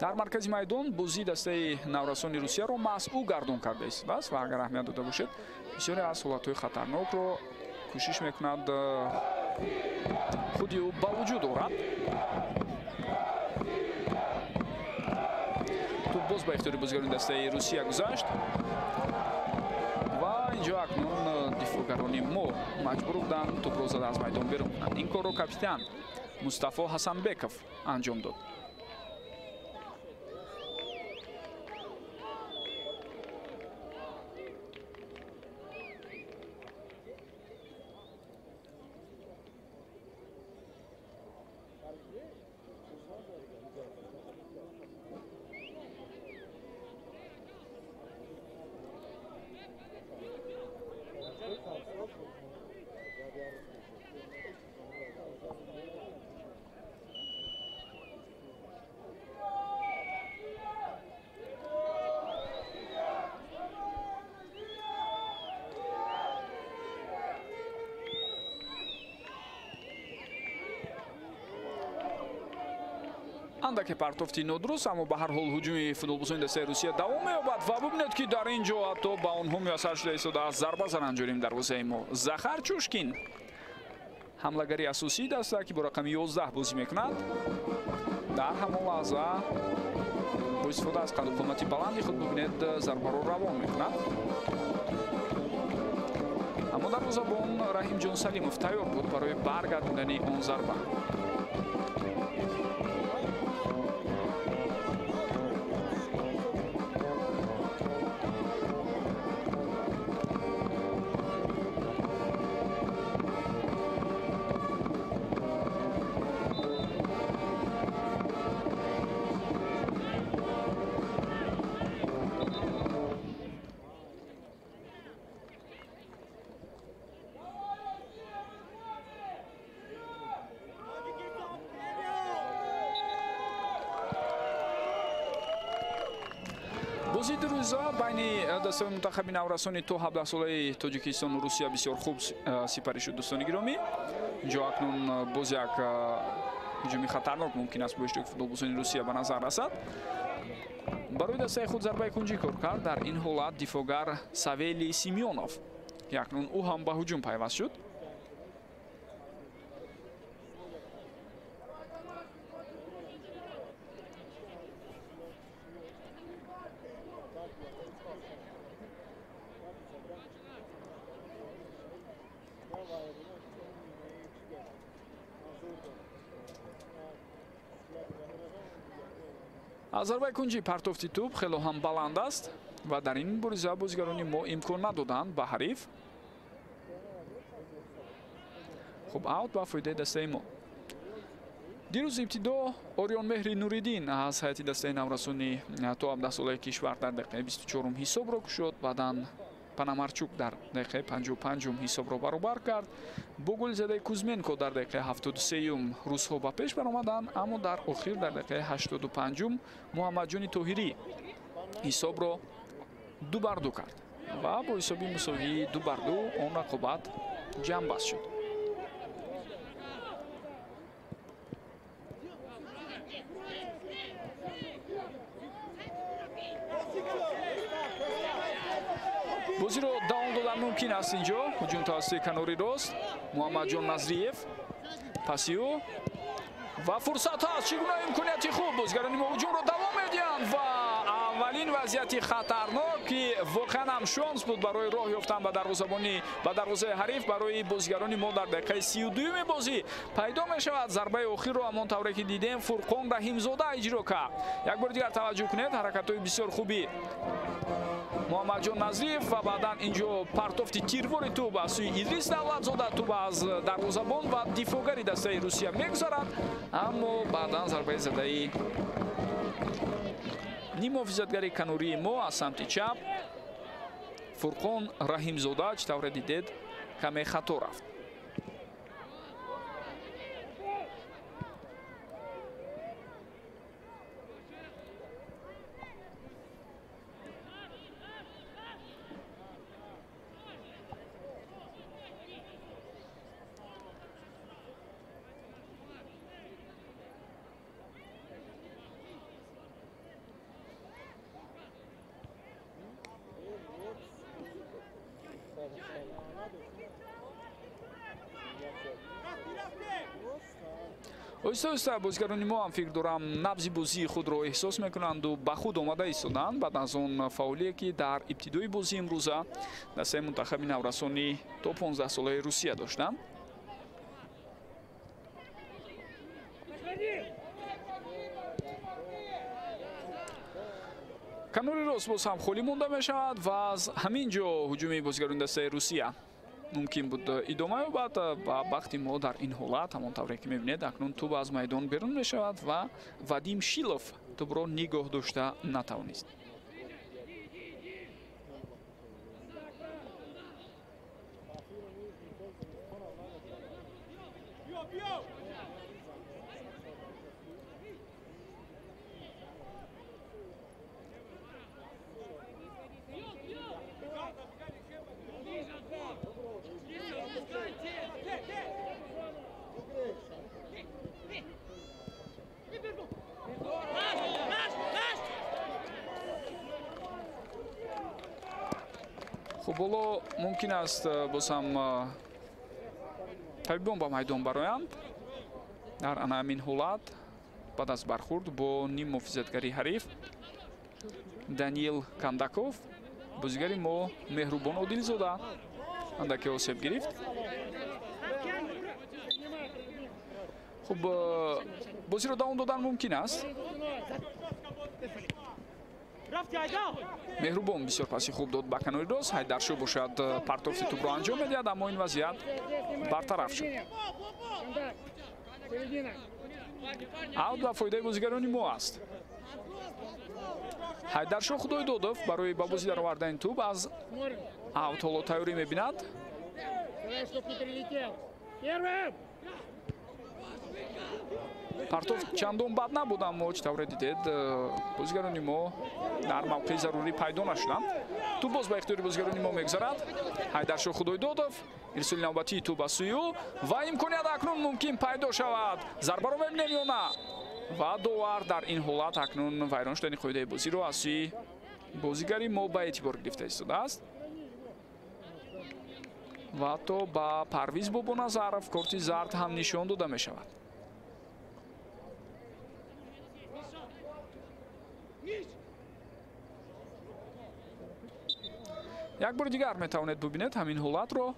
Дар маркази майдон бозии дастаи наврасони Русияро маҳз ӯ гардон карда истодааст ва агар аҳамият дода бошед, бисёре аз ҳолатҳои хатарнокро кӯшиш мекунад худи ӯ ба вуҷуд орад. Туп боз ба ихтиёри бозигарони дастаи Русия гузашт ва инҷо акнун дифоъгарони мо маҷбур буданд тӯпро зада аз майдон берун кунанд. Ин корро капитан Мустафо Ҳасанбеков анҷом дод. Андаке партофти нодуруст, аммо ба ҳар ҳол ҳуҷуми футболбозони дастаи Русия давом меёбад ва бубинед, ки дар ин ҷо ҳатто ба онҳо муяссар шуда истодааст зарба зананд ҷоним дарвозаи мо. Захар Чушкин, ҳамлагари асосии даста, ки бо рақами 11 бозӣ мекунад, дар ҳамон лаҳза бо истифода аз қаду қомати баланди худ бубинед зарбаро равон мекунад. Аммо дарвозабон Раҳимҷон Салимов тайёр буд барои баргардондани он зарба. Бозии дурӯза байни дастаи мунтахаби наврасони то 17-солаи Тоҷикистону Русия бисёр хуб сипарӣ шуд, дӯстони гиромӣ. Инҷо акнун боз як ҳуҷуми хатарнок мумкин аст бо иштироки футболбозони Русия ба назар расад. Барои дастаи худ зарбаи кунҷӣ кор кард. Дар ин ҳолат дифоъгар Савелий Семёнов, ки акнун ӯ ҳам ба ҳуҷум пайваст шуд. Аз зарбаи кунҷӣ партофти тӯб хело ҳам баланд аст ва дар ин мубориза бозигарони мо имкон надоданд ба ҳариф. Хуб, аут ба фоидаи дастаи мо. Дирӯз ибтидо Орион Меҳри Нуриддин аз ҳайати дастаи наврасони то 17-солаи кишвар дар дақиқаи 24-ум ҳисобро кушод, баъдан Панамарчук дар дақиқаи 55-ум ҳисобро баробар кард. Бо голи задаи Кузменко дар дақиқаи 73-ум русҳо ба пеш баромаданд, аммо дар охир дар дақиқаи 85-ум Муҳаммадҷони Тоҳирӣ ҳисобро 2-2 кард ва бо ҳисоби мусовии 2-2 он рақобат ҷамъбаст шуд. Бозиро давом додан мумкин аст инҷо. Ҳуҷум тавассути канори рост Муҳаммадҷон Назриев, паси ӯ ва фурсат ҳаст. Чӣ гуна имконияти хуб! Бозигарони мо ҳуҷумро давом медиҳанд ва аввалин вазъияти хатарнок, ки воқеан ҳам шонс буд барои роҳ ёфтан ба дарвозабонӣ, ба дарвозаи ҳариф барои бозигарони мо дар дақиқаи 32-юми бозӣ пайдо мешавад. Зарбаи охирро ҳамон тавре ки дидем Фурқон Раҳимзода иҷро кард. Як бори дигар таваҷҷӯҳ кунед, ҳаракатҳои бисёр хуби Муҳаммадҷон Назриев ва баъдан инҷо партофти тирвори тӯб аз сӯи Идрис Давлатзода, тӯб аз дарвозабон ва дифоъгари дастаи Русия мегузарад, аммо баъдан зарбаи задаи ниммуҳофизатгари канории мо аз самти чап Фурқон Раҳимзода, чӣ тавре дидед, каме хато рафт. Оҳиста оҳиста бозигарони мо ҳам фикр дорам набзи бозии худро эҳсос мекунанду ба худ омада истоданд баъд аз он фаъолие ки дар ибтидои бозии имрӯза дастаи мунтахаби наврасони то 15 солаи Русия доштанд. Канори рост боз ҳам холӣ монда мешавад ва аз ҳамин ҷо ҳуҷуми бозигарони дастаи Русия мумкин буд идома ёбад ва бахти мо дар ин ҳолат ҳамон тавре ки мебинед акнун тӯб аз майдон берун мешавад ва Вадим Шилов тӯбро нигоҳ дошта натавонист. Хуб, ҳоло мумкин аст боз ҳам табибон ба майдон бароянд. Дар ана ҳамин ҳолат баъд аз бархурд бо ниммуҳофизатгари ҳариф Даниил Кандаков, бозигари мо Меҳрубон Одилзода андаке осеб гирифт. Хуб, бозиро давом додан мумкин аст. Меҳрубон бисёр паси хуб дод ба канори рост. Ҳайдаршо бошад партофти тӯбро анҷом медиҳад, аммо ин вазъият бартараф шуд. Аут ба фоидаи бозигарони мо аст. Ҳайдаршо Худойдодов барои ба бозӣ даровардани тӯб аз аут ҳоло тайёрӣ мебинад. Партоф чандон бад набуд, аммо чӣ тавре дидед, бозигарони мо дар мавқеи зарурӣ пайдо нашуданд. Тӯб боз ба ихтиёри бозигарони мо мегузарад. Ҳайдаршо Худойдодов ирсоли навбатии тӯб ба сӯи ӯ ва имконият акнун мумкин пайдо шавад. Зарбаро мебинем ё на? Ва довар дар ин ҳолат акнун вайрон шудани қоидаи бозиро аз сӯи бозигари мо ба эътибор гирифта истодааст. Ва ҳатто ба Парвиз Бобоназаров корти зард ҳам нишон дода мешавад. Як бори дигар метавонед бубинед ҳамин ҳолатро.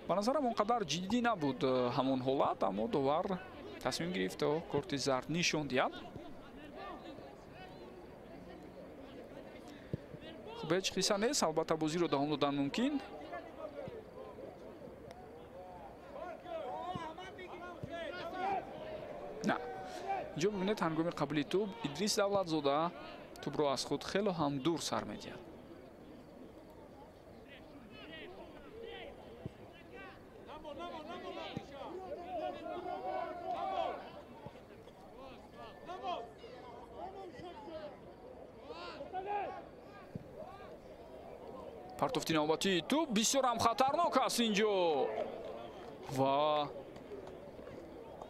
Ба назарам он қадар ҷиддӣ набуд ҳамон ҳолат, аммо довар тасмим гирифт то корти зард нишон диҳад. Хуб, ҳеҷ қисса нест, албатта бозиро давом додан мумкин. На, инҷо бибинед, ҳангоми қабули тӯб Идрис Давлатзода тӯбро аз худ хело ҳам дур сар медиҳад. Партофти навбатии тӯб бисёр ҳам хатарнок аст инҷо ва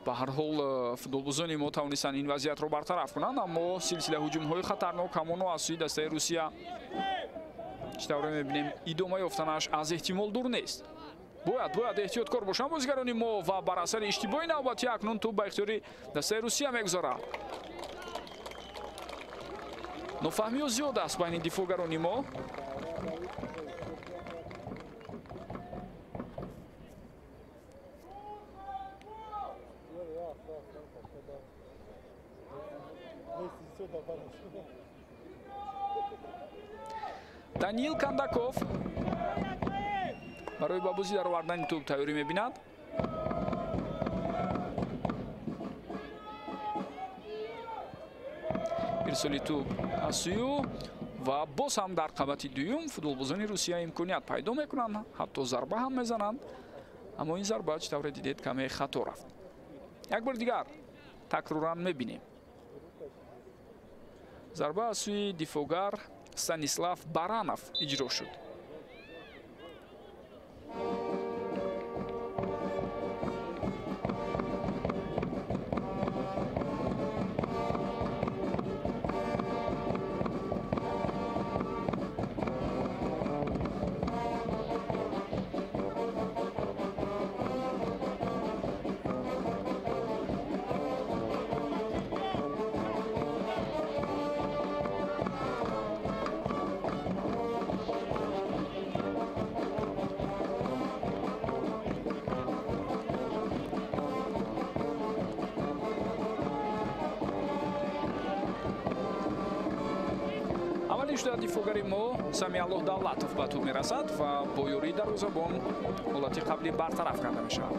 ба ҳар ҳол футболбозони мо тавонистанд ин вазъиятро бартараф кунанд, аммо силсила ҳуҷумҳои хатарнок ҳамоно аз сӯи дастаи Русия чӣ тавре мебинем идома ёфтанаш аз эҳтимол дур нест. Бояд эҳтиёткор бошанд бозигарони мо ва бар асари иштибоҳи навбатӣ акнун тӯб ба ихтиёри дастаи Русия мегузарад. Нофаҳмиҳо зиёд аст байни дифоъгарони мо. Даниил Кандаков барои ба бозӣ даровардани тӯб тайёрӣ мебинад. Ирсоли тӯб аз сӯи ӯ ва боз ҳам дар қабати дуюм футболбозони Русия имконият пайдо мекунанд, ҳатто зарба ҳам мезананд, аммо ин зарба чӣ тавре дидед каме хато рафт. Як бор дигар такроран мебинем. Зарба аз сӯи дифоъгар Станислав Баранов иҷро шуд. Шуда дифоъгари мо Самиаллоҳ Давлатов ба тӯб мерасад ва бо ёрии дарвозабон ҳолати қаблӣ бартараф карда мешавад.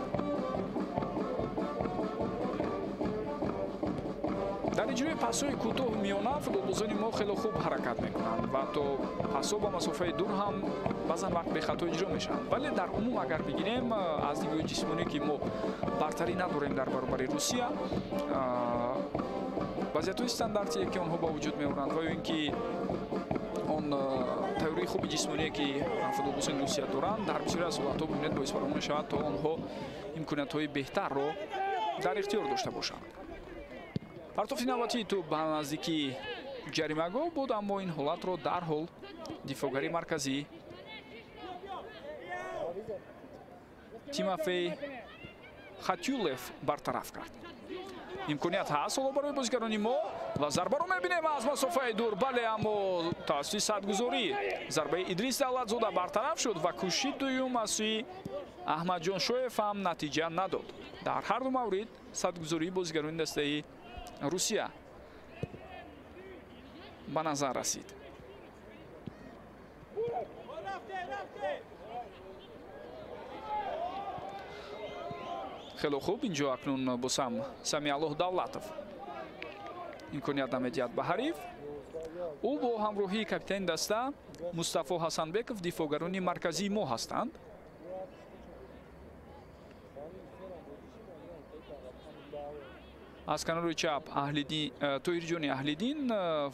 Дар иҷрои пасҳои кӯтоҳу миёна футболбозони мо хеле хуб ҳаракат мекунанд ва ҳатто пасҳо ба масофаи дур ҳам баъзан вақт бехато иҷро мешаванд. Вале дар умум агар бигирем, аз нигоҳи ҷисмонӣ ки мо бартарӣ надорем дар баробари Русия, вазъиятҳои стандартие ки онҳо ба вуҷуд меоранд ва ё ин ки он тайёрии хуби ҷисмоние ки футболбозони Русия доранд, дар бисёре аз ҳолатҳо бибинед боис баромон мешавад то онҳо имкониятҳои беҳтарро дар ихтиёр дошта бошанд. Партофти навбатии тӯб ба наздикии ҷаримагоҳ буд, аммо ин ҳолатро дарҳол дифоъгари марказӣ Тимофей Хатюлев бартараф кард. Имконият ҳаст ҳоло барои бозигарони мо ва зарбаро мебинем аз масофаи дур. Бале, аммо тавассути садгузорӣ зарбаи Идрис Давлатзода бартараф шуд ва кӯшиши дуюм аз сӯи Аҳмадҷон Шоев ҳам натиҷа надод. Дар ҳар ду маврид садгузории бозигарони дастаи Русия ба назар расид. Хеле хуб, инҷо акнун босам Самиаллоҳ Давлатов имконият намедиҳад ба ҳариф. Ӯ бо ҳамроҳии капитани даста Мустафо Ҳасанбеков дифоъгарони марказии мо ҳастанд. Аз канори чап Тоҳирҷони Аҳлиддин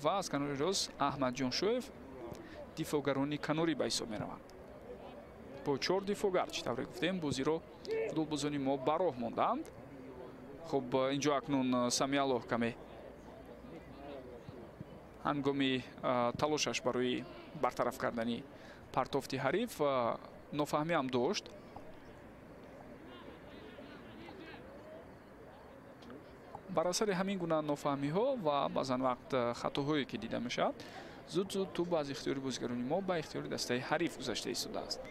ва аз канори рост Аҳмадҷон Шоев дифоъгарони канорӣ ба ҳисоб мераванд. Бо 4 дифоъгар, чӣ тавре гуфтем, бозиро футболбозони мо ба роҳ монданд. Хуб, инҷо акнун Самиаллоҳ каме ҳангоми талошаш барои бартараф кардани партофти ҳариф нофаҳмӣ ҳам дошт. Бар асари ҳамин гуна нофаҳмиҳо ва баъзан вақт хатоҳое ки дида мешавад, зуд-зуд тӯб аз ихтиёри бозигарони мо ба ихтиёри дастаи ҳариф гузашта истодааст.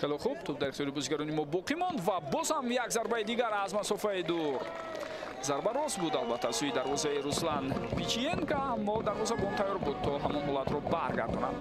Хеле хуб, тӯб дар ихтиёри бозигарони мо боқӣ монд ва боз ҳам як зарбаи дигар аз масофаи дур. Зарба рост буд албатта сӯи дарвозаи Руслан Пичиенко, аммо дарвозабон тайёр буд то ҳамон ҳолатро баргардонад.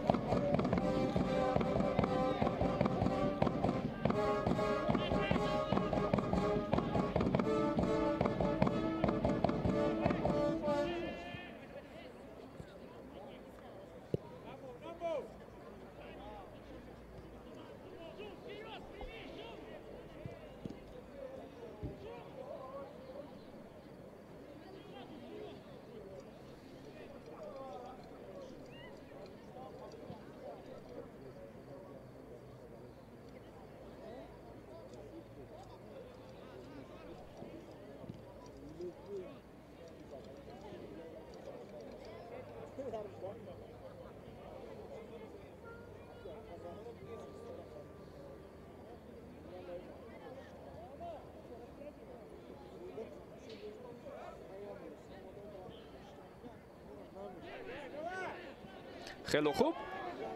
Хеле хуб,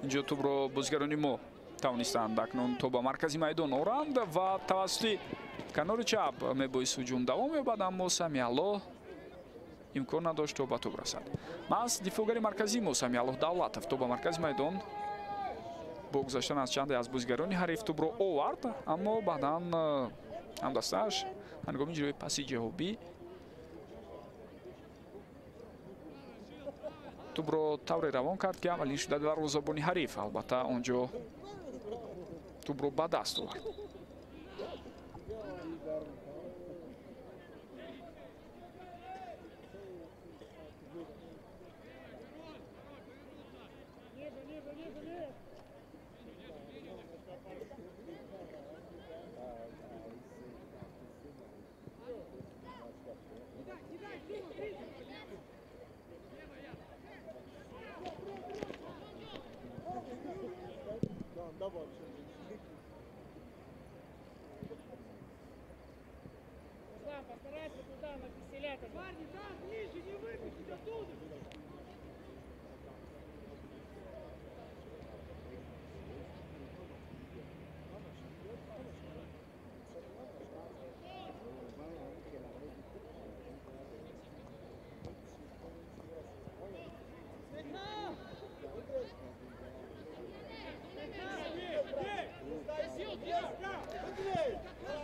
инҷо тӯбро бозигарони мо тавонистанд акнун то ба маркази майдон оранд ва тавассути канори чап мебоист ҳуҷум давом меёбад, аммо Самиаллоҳ имкон надошт то ба тӯб расад. Маҳз дифоъгари марказии мо Самиаллоҳ Давлатов то ба маркази майдон бо гузаштан аз чанде аз бозигарони ҳариф тӯбро овард, аммо баъдан ҳамдастааш ҳангоми иҷрои паси ҷавобӣ тӯбро тавре равон кард, ки аввалин шуда дарвозабони ҳариф албатта он ҷо тӯбро ба даст овард.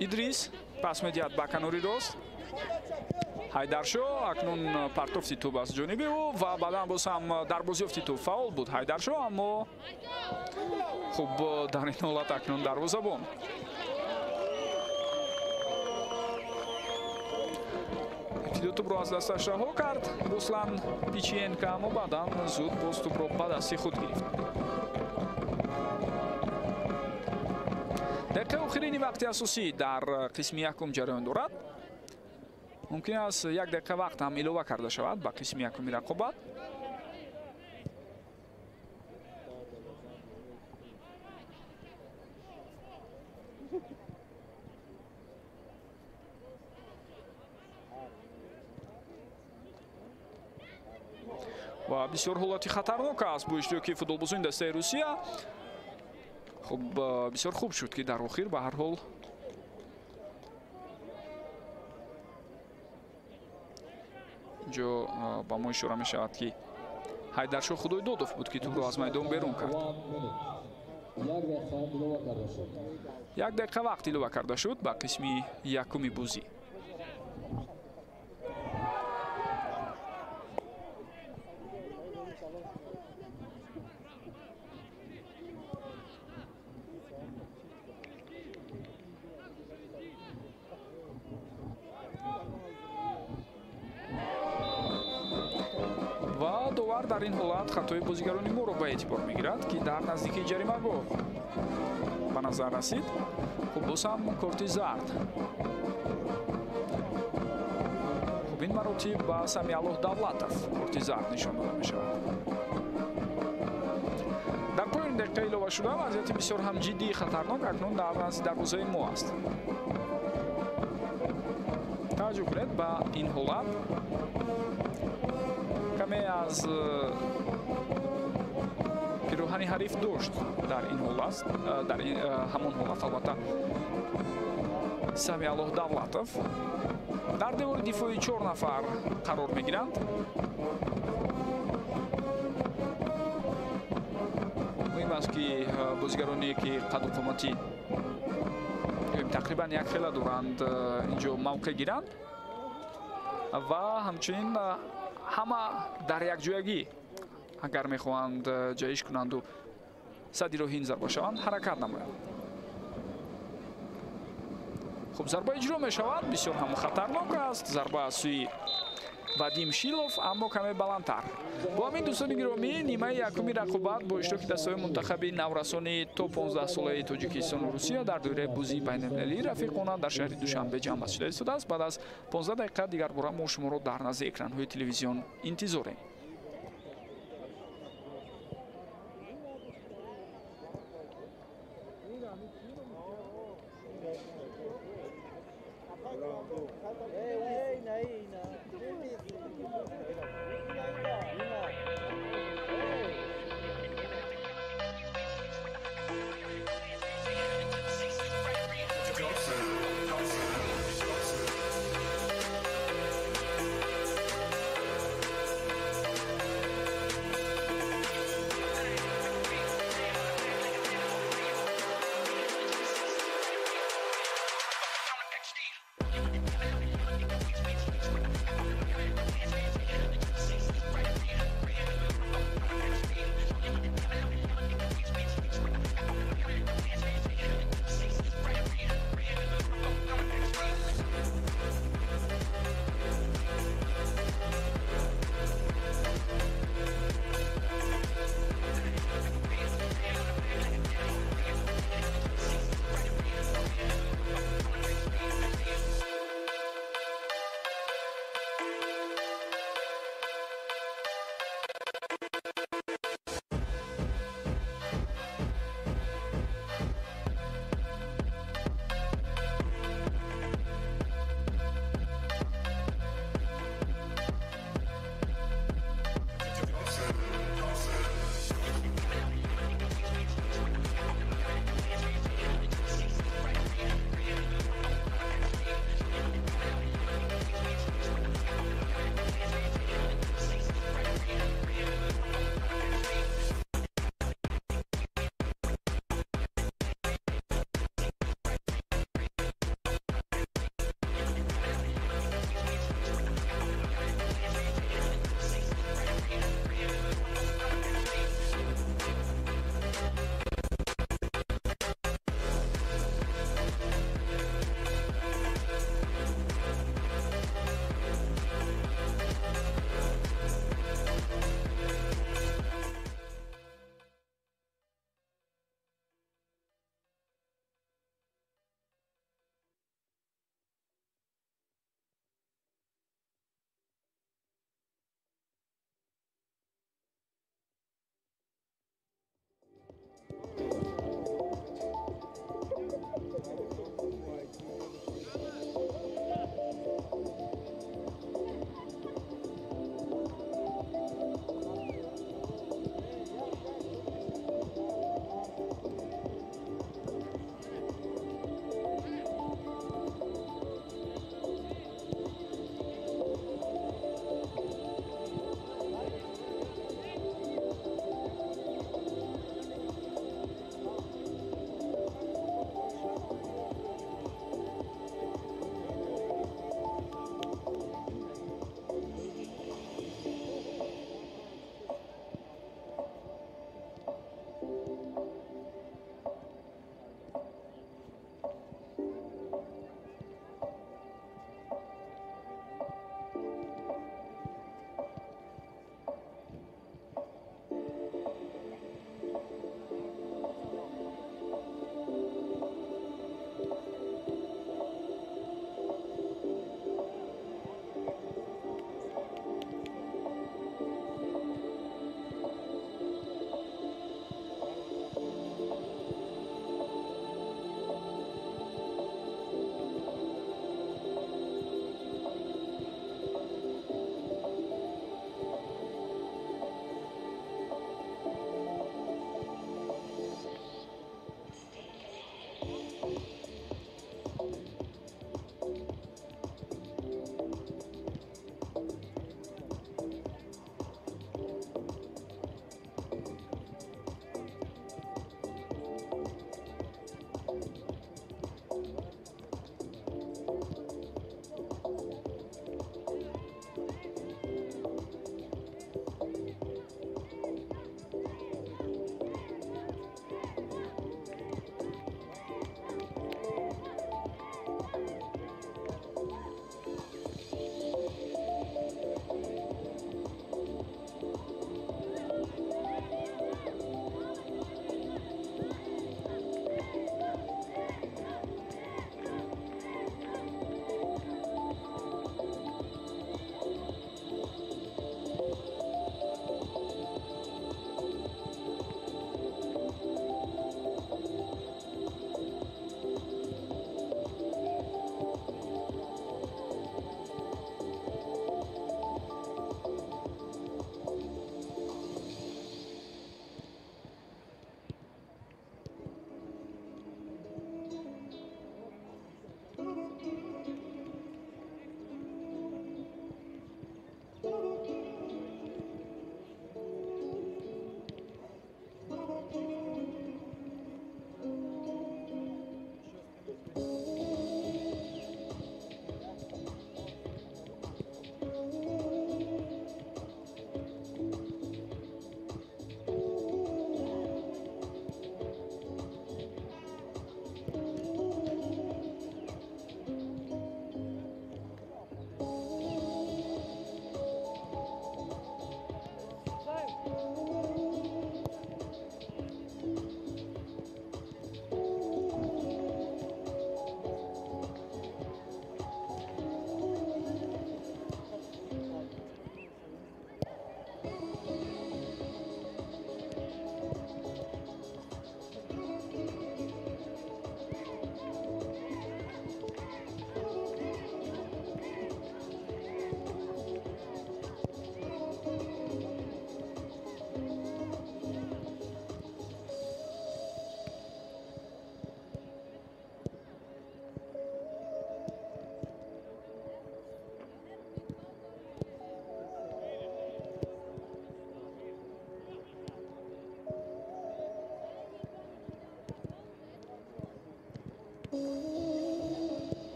Идрис пас медиҳад ба канори рост. Ҳайдаршо акнун партофти тӯб аз ҷониби ӯ ва баъдан боз ҳам дар бозиёфти тӯб фаъол буд Ҳайдаршо, аммо хуб дар ин ҳолат акнун дарвозабон. Ибтидо тӯбро аз дасташ раҳо кард Руслан Пичиенко, аммо баъдан зуд боз тӯбро ба дасти худ гирифт. Дақиқаи охирини вақти асосӣ дар қисми якум ҷараён дорад. Мумкин аст як дақиқа вақт ҳам илова карда шавад ба қисми якуми рақобат. Ва бисёр ҳолати хатарнок аст бо иштироки футболбозони дастаи Русия. Хуб, бисёр хуб шуд, ки дар охир ба ҳар ҳол инҷо ба мо ишора мешавад, ки Ҳайдаршо Худойдодов буд, ки тӯбро аз майдон берун кард. Як дақиқа вақт илова карда шуд ба қисми якуми бозӣ. Ва довар дар ин ҳолат хатои бозигарони моро ба эътибор мегирад, ки дар наздикии ҷаримагоҳ ба назар расид. Хуб, боз ҳам корти зард. Хуб, ин маротиб ба Самиаллоҳ Давлатов корти зард нишон дода мешавад. Дар поёни дақиқа илова шуда вазъияти бисёр ҳам ҷиддии хатарнок акнун дар назди дарвозаи мо аст. Таваҷҷӯҳ кунед ба ин ҳолат. Каме аз пироҳани ҳариф дошт дар ин ҳолат, дар ҳамон ҳолат албатта Самиаллоҳ Давлатов. Дар девори дифои 4 нафар қарор мегиранд. Муҳим аст, ки бозигароне, ки қаду қомати тақрибан якхела доранд, инҷо мавқеъ гиранд ва ҳамчунин ҳама дар якҷоягӣ агар мехоҳанд ҷаҳиш кунанду сади роҳи ин зарба шаванд, ҳаракат намоянд. Хуб, зарба иҷро мешавад, бисёр ҳам хатарнок аст. Зарба аз сӯи Вадим Шилов, аммо каме баландтар. Бо ҳамин, дӯстони гиромӣ, нимаи якуми рақобат бо иштироки дастаҳои мунтахаби наврасони то 15 солаи Тоҷикистону Русия дар доираи бозии байналмилалии рафиқона дар шаҳри Душанбе ҷамъбаст шуда истодааст. Баъд аз 15 дақиқа дигарбора мо шуморо дар назди экранҳои телевизион интизорем.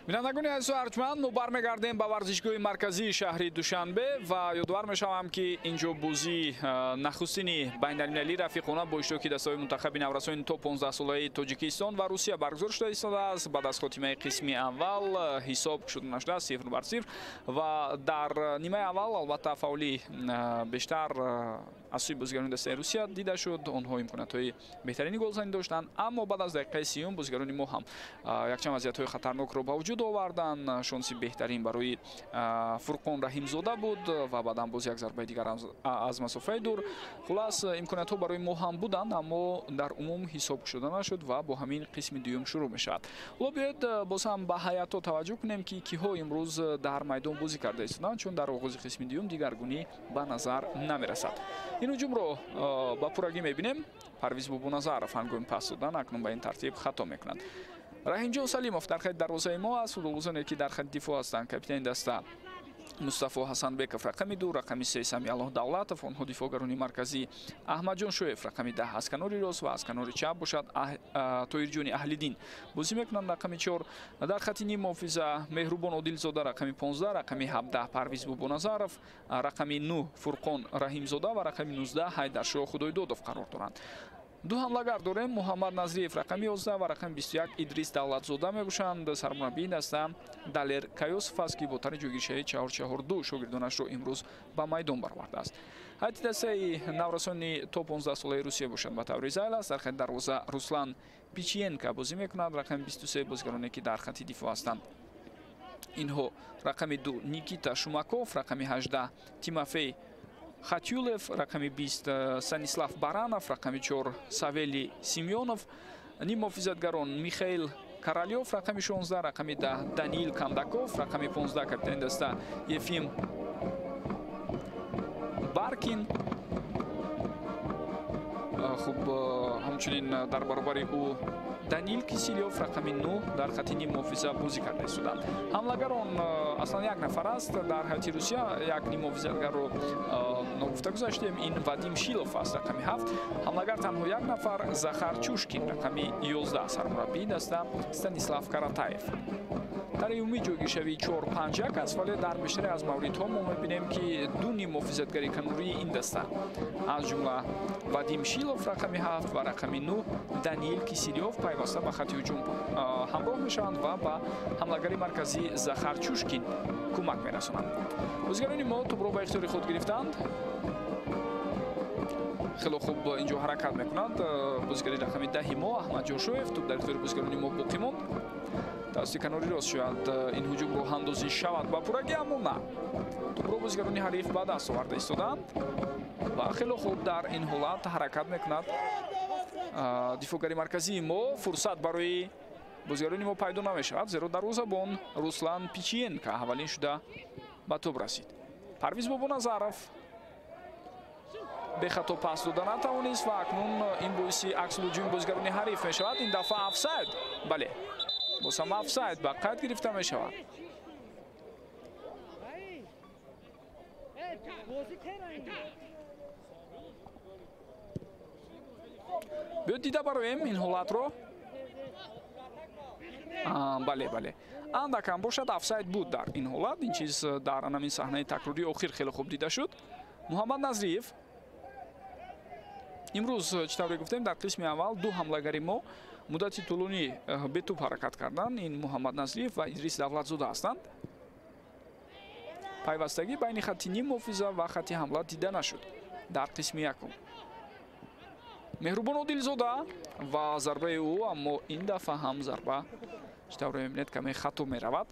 Бинандагони азизу арҷманд, мо бармегардем ба варзишгоҳи марказии шаҳри Душанбе ва ёдовар мешавам, ки инҷо бозии нахустини байналмилалии рафиқона бо иштироки дастаҳои мунтахаби наврасони то 15-солаи Тоҷикистон ва Русия баргузор шуда истодааст. Баъд аз хотимаи қисми аввал ҳисоб шуда нашудааст 0-0 ва дар нимаи аввал албатта фаъолӣ бештар аз сӯи бозигарони дастаи Русия дида шуд. Онҳо имкониятҳои беҳтарини голзанӣ доштанд, аммо баъд аз дақиқаи сиюм бозигарони мо ҳам якчанд вазъиятҳои хатарнокро ба вуҷуд оварданд. Шонси беҳтарин барои Фурқон Раҳимзода буд ва баъдан боз як зарбаи дигар аз масофаи дур. Хулас, имкониятҳо барои мо ҳам буданд, аммо дар умум ҳисоб шуда нашуд ва бо ҳамин қисми дуюм шурӯъ мешавад. Ҳоло биёед боз ҳам ба ҳайатҳо таваҷҷӯҳ кунем, ки киҳо имрӯз дар майдон бозӣ карда истоданд, чун дар оғози қисми дуюм дигаргунӣ ба назар намерасад. Ин ҳуҷумро ба пуррагӣ мебинем. Парвиз Бобоназаров ҳангоми пас додан акнун ба ин тартиб хато мекунад. Раҳимҷон Салимов дар хати дарвозаи мо аст. Футболбозоне ки дар хати дифоъ ҳастанд, капитани даста Мустафо Ҳасанбеков рақами 2, рақами 3 Самиаллоҳ Давлатов, онҳо дифоъгарони марказӣ Аҳмадҷон Шоев рақами 10 аз канори рост ва аз канори чап бошад Тоирҷони Аҳлиддин бозӣ мекунанд рақами 4. Дар хати ним муҳофиза Меҳрубон Одилзода рақами 15, рақами 17 Парвиз Бобоназаров, рақами 9 Фурқон Раҳимзода ва рақами 19 Ҳайдаршоҳ Худойдодов қарор доранд. Ду ҳамлагар дорем, Муҳаммад Назриев рақами 11 ва рақами 21 Идрис Давлатзода мебошанд. Сармураббии даста Далер Каёсов аст, ки бо тарзи ҷойгиршавии 4-4-2 шогирдонашро имрӯз ба майдон баровардааст. Ҳайати дастаи наврасони то 15-солаи Русия бошанд ба таври зайл аст. Дар хати дарвоза Руслан Пичиенко бозӣ мекунад, рақами 23 бозигароне ки дар хати дифоъ ҳастанд. Инҳо рақами 2 Никита Шумаков, рақами 18 Тимофей Хатюлев, рақами 20 Станислав Баранов, рақами 4 Савелий Семёнов, ниммуҳофизатгарон Михаил Королёв, рақами 16, рақами 10 Даниил Кондаков, рақами 15 капитани даста Ефим Баркин. Хуб, ҳамчунин дар баробари ӯ Даниил Кисилёв рақами 9 дар хати ниммуҳофиза бозӣ карда истоданд. Ҳамлагарон аслан як нафар аст. Дар ҳайати Русия як ниммуҳофизатгарро ногуфта гузаштем, ин Вадим Шилов аст рақами 7. Ҳамлагар танҳо як нафар, Захар Чушкин рақами 11, сармураббии даста Станислав Каратаев. Дар умумӣ ҷойгиршавии 4-5-1 аст, вале дар бештаре аз мавридҳо мо мебинем, ки ду ниммуҳофизатгари канории ин даста, аз ҷумла Вадим Шилов рақами 7 ва рақами 9 Даниил Кисилёв пайваста ба хати ҳуҷум ҳамроҳ мешаванд ва ба ҳамлагари марказӣ Захар Чушкин кӯмак мерасонанд. Бозигарони мо тӯбро ба ихтиёри худ гирифтанд. Хело хуб инҷо ҳаракат мекунад бозигари рақами 10 мо Аҳмадҷон Шоев. Тӯб дар ихтиёри бозигарони мо боқӣ монд. Тавассути канори рост шояд ин ҳуҷум роҳандозӣ шавад ба пуррагӣ, аммо на. Тӯбро бозигарони ҳариф ба даст оварда истоданд ва хело хуб дар ин ҳолат ҳаракат мекунад дифоъгари марказии мо. Фурсат барои бозигарони мо пайдо намешавад, зеро дарвозабон Руслан Пичиенко аввалин шуда ба тӯб расид. Парвиз Бобоназаров бехато пас дода натавонист ва акнун ин боиси аксулҳуҷуми бозигарони ҳариф мешавад. Ин дафъа офсайд, бале, боз ҳам офсайд ба қайд гирифта мешавад. Биёд дида бароем ин ҳолатро. Бале, бале, андакам бошад офсайд буд дар ин ҳолат. Ин чиз дар анамин саҳнаи такрории охир хеле хуб дида шуд. Муҳаммад Назриев имрӯз, чӣ тавре гуфтем, дар қисми аввал ду ҳамлагари мо муддати тӯлонӣ бетӯб ҳаракат карданд. Ин Муҳаммад Назриев ва Идрис Давлатзода ҳастанд. Пайвастагӣ байни хати ним муҳофиза ва хати ҳамла дида нашуд дар қисми якум. Меҳрубон Одилзода ва зарбаи ӯ, аммо ин дафъа ҳам зарба, чӣ тавре мебинед, каме хато меравад.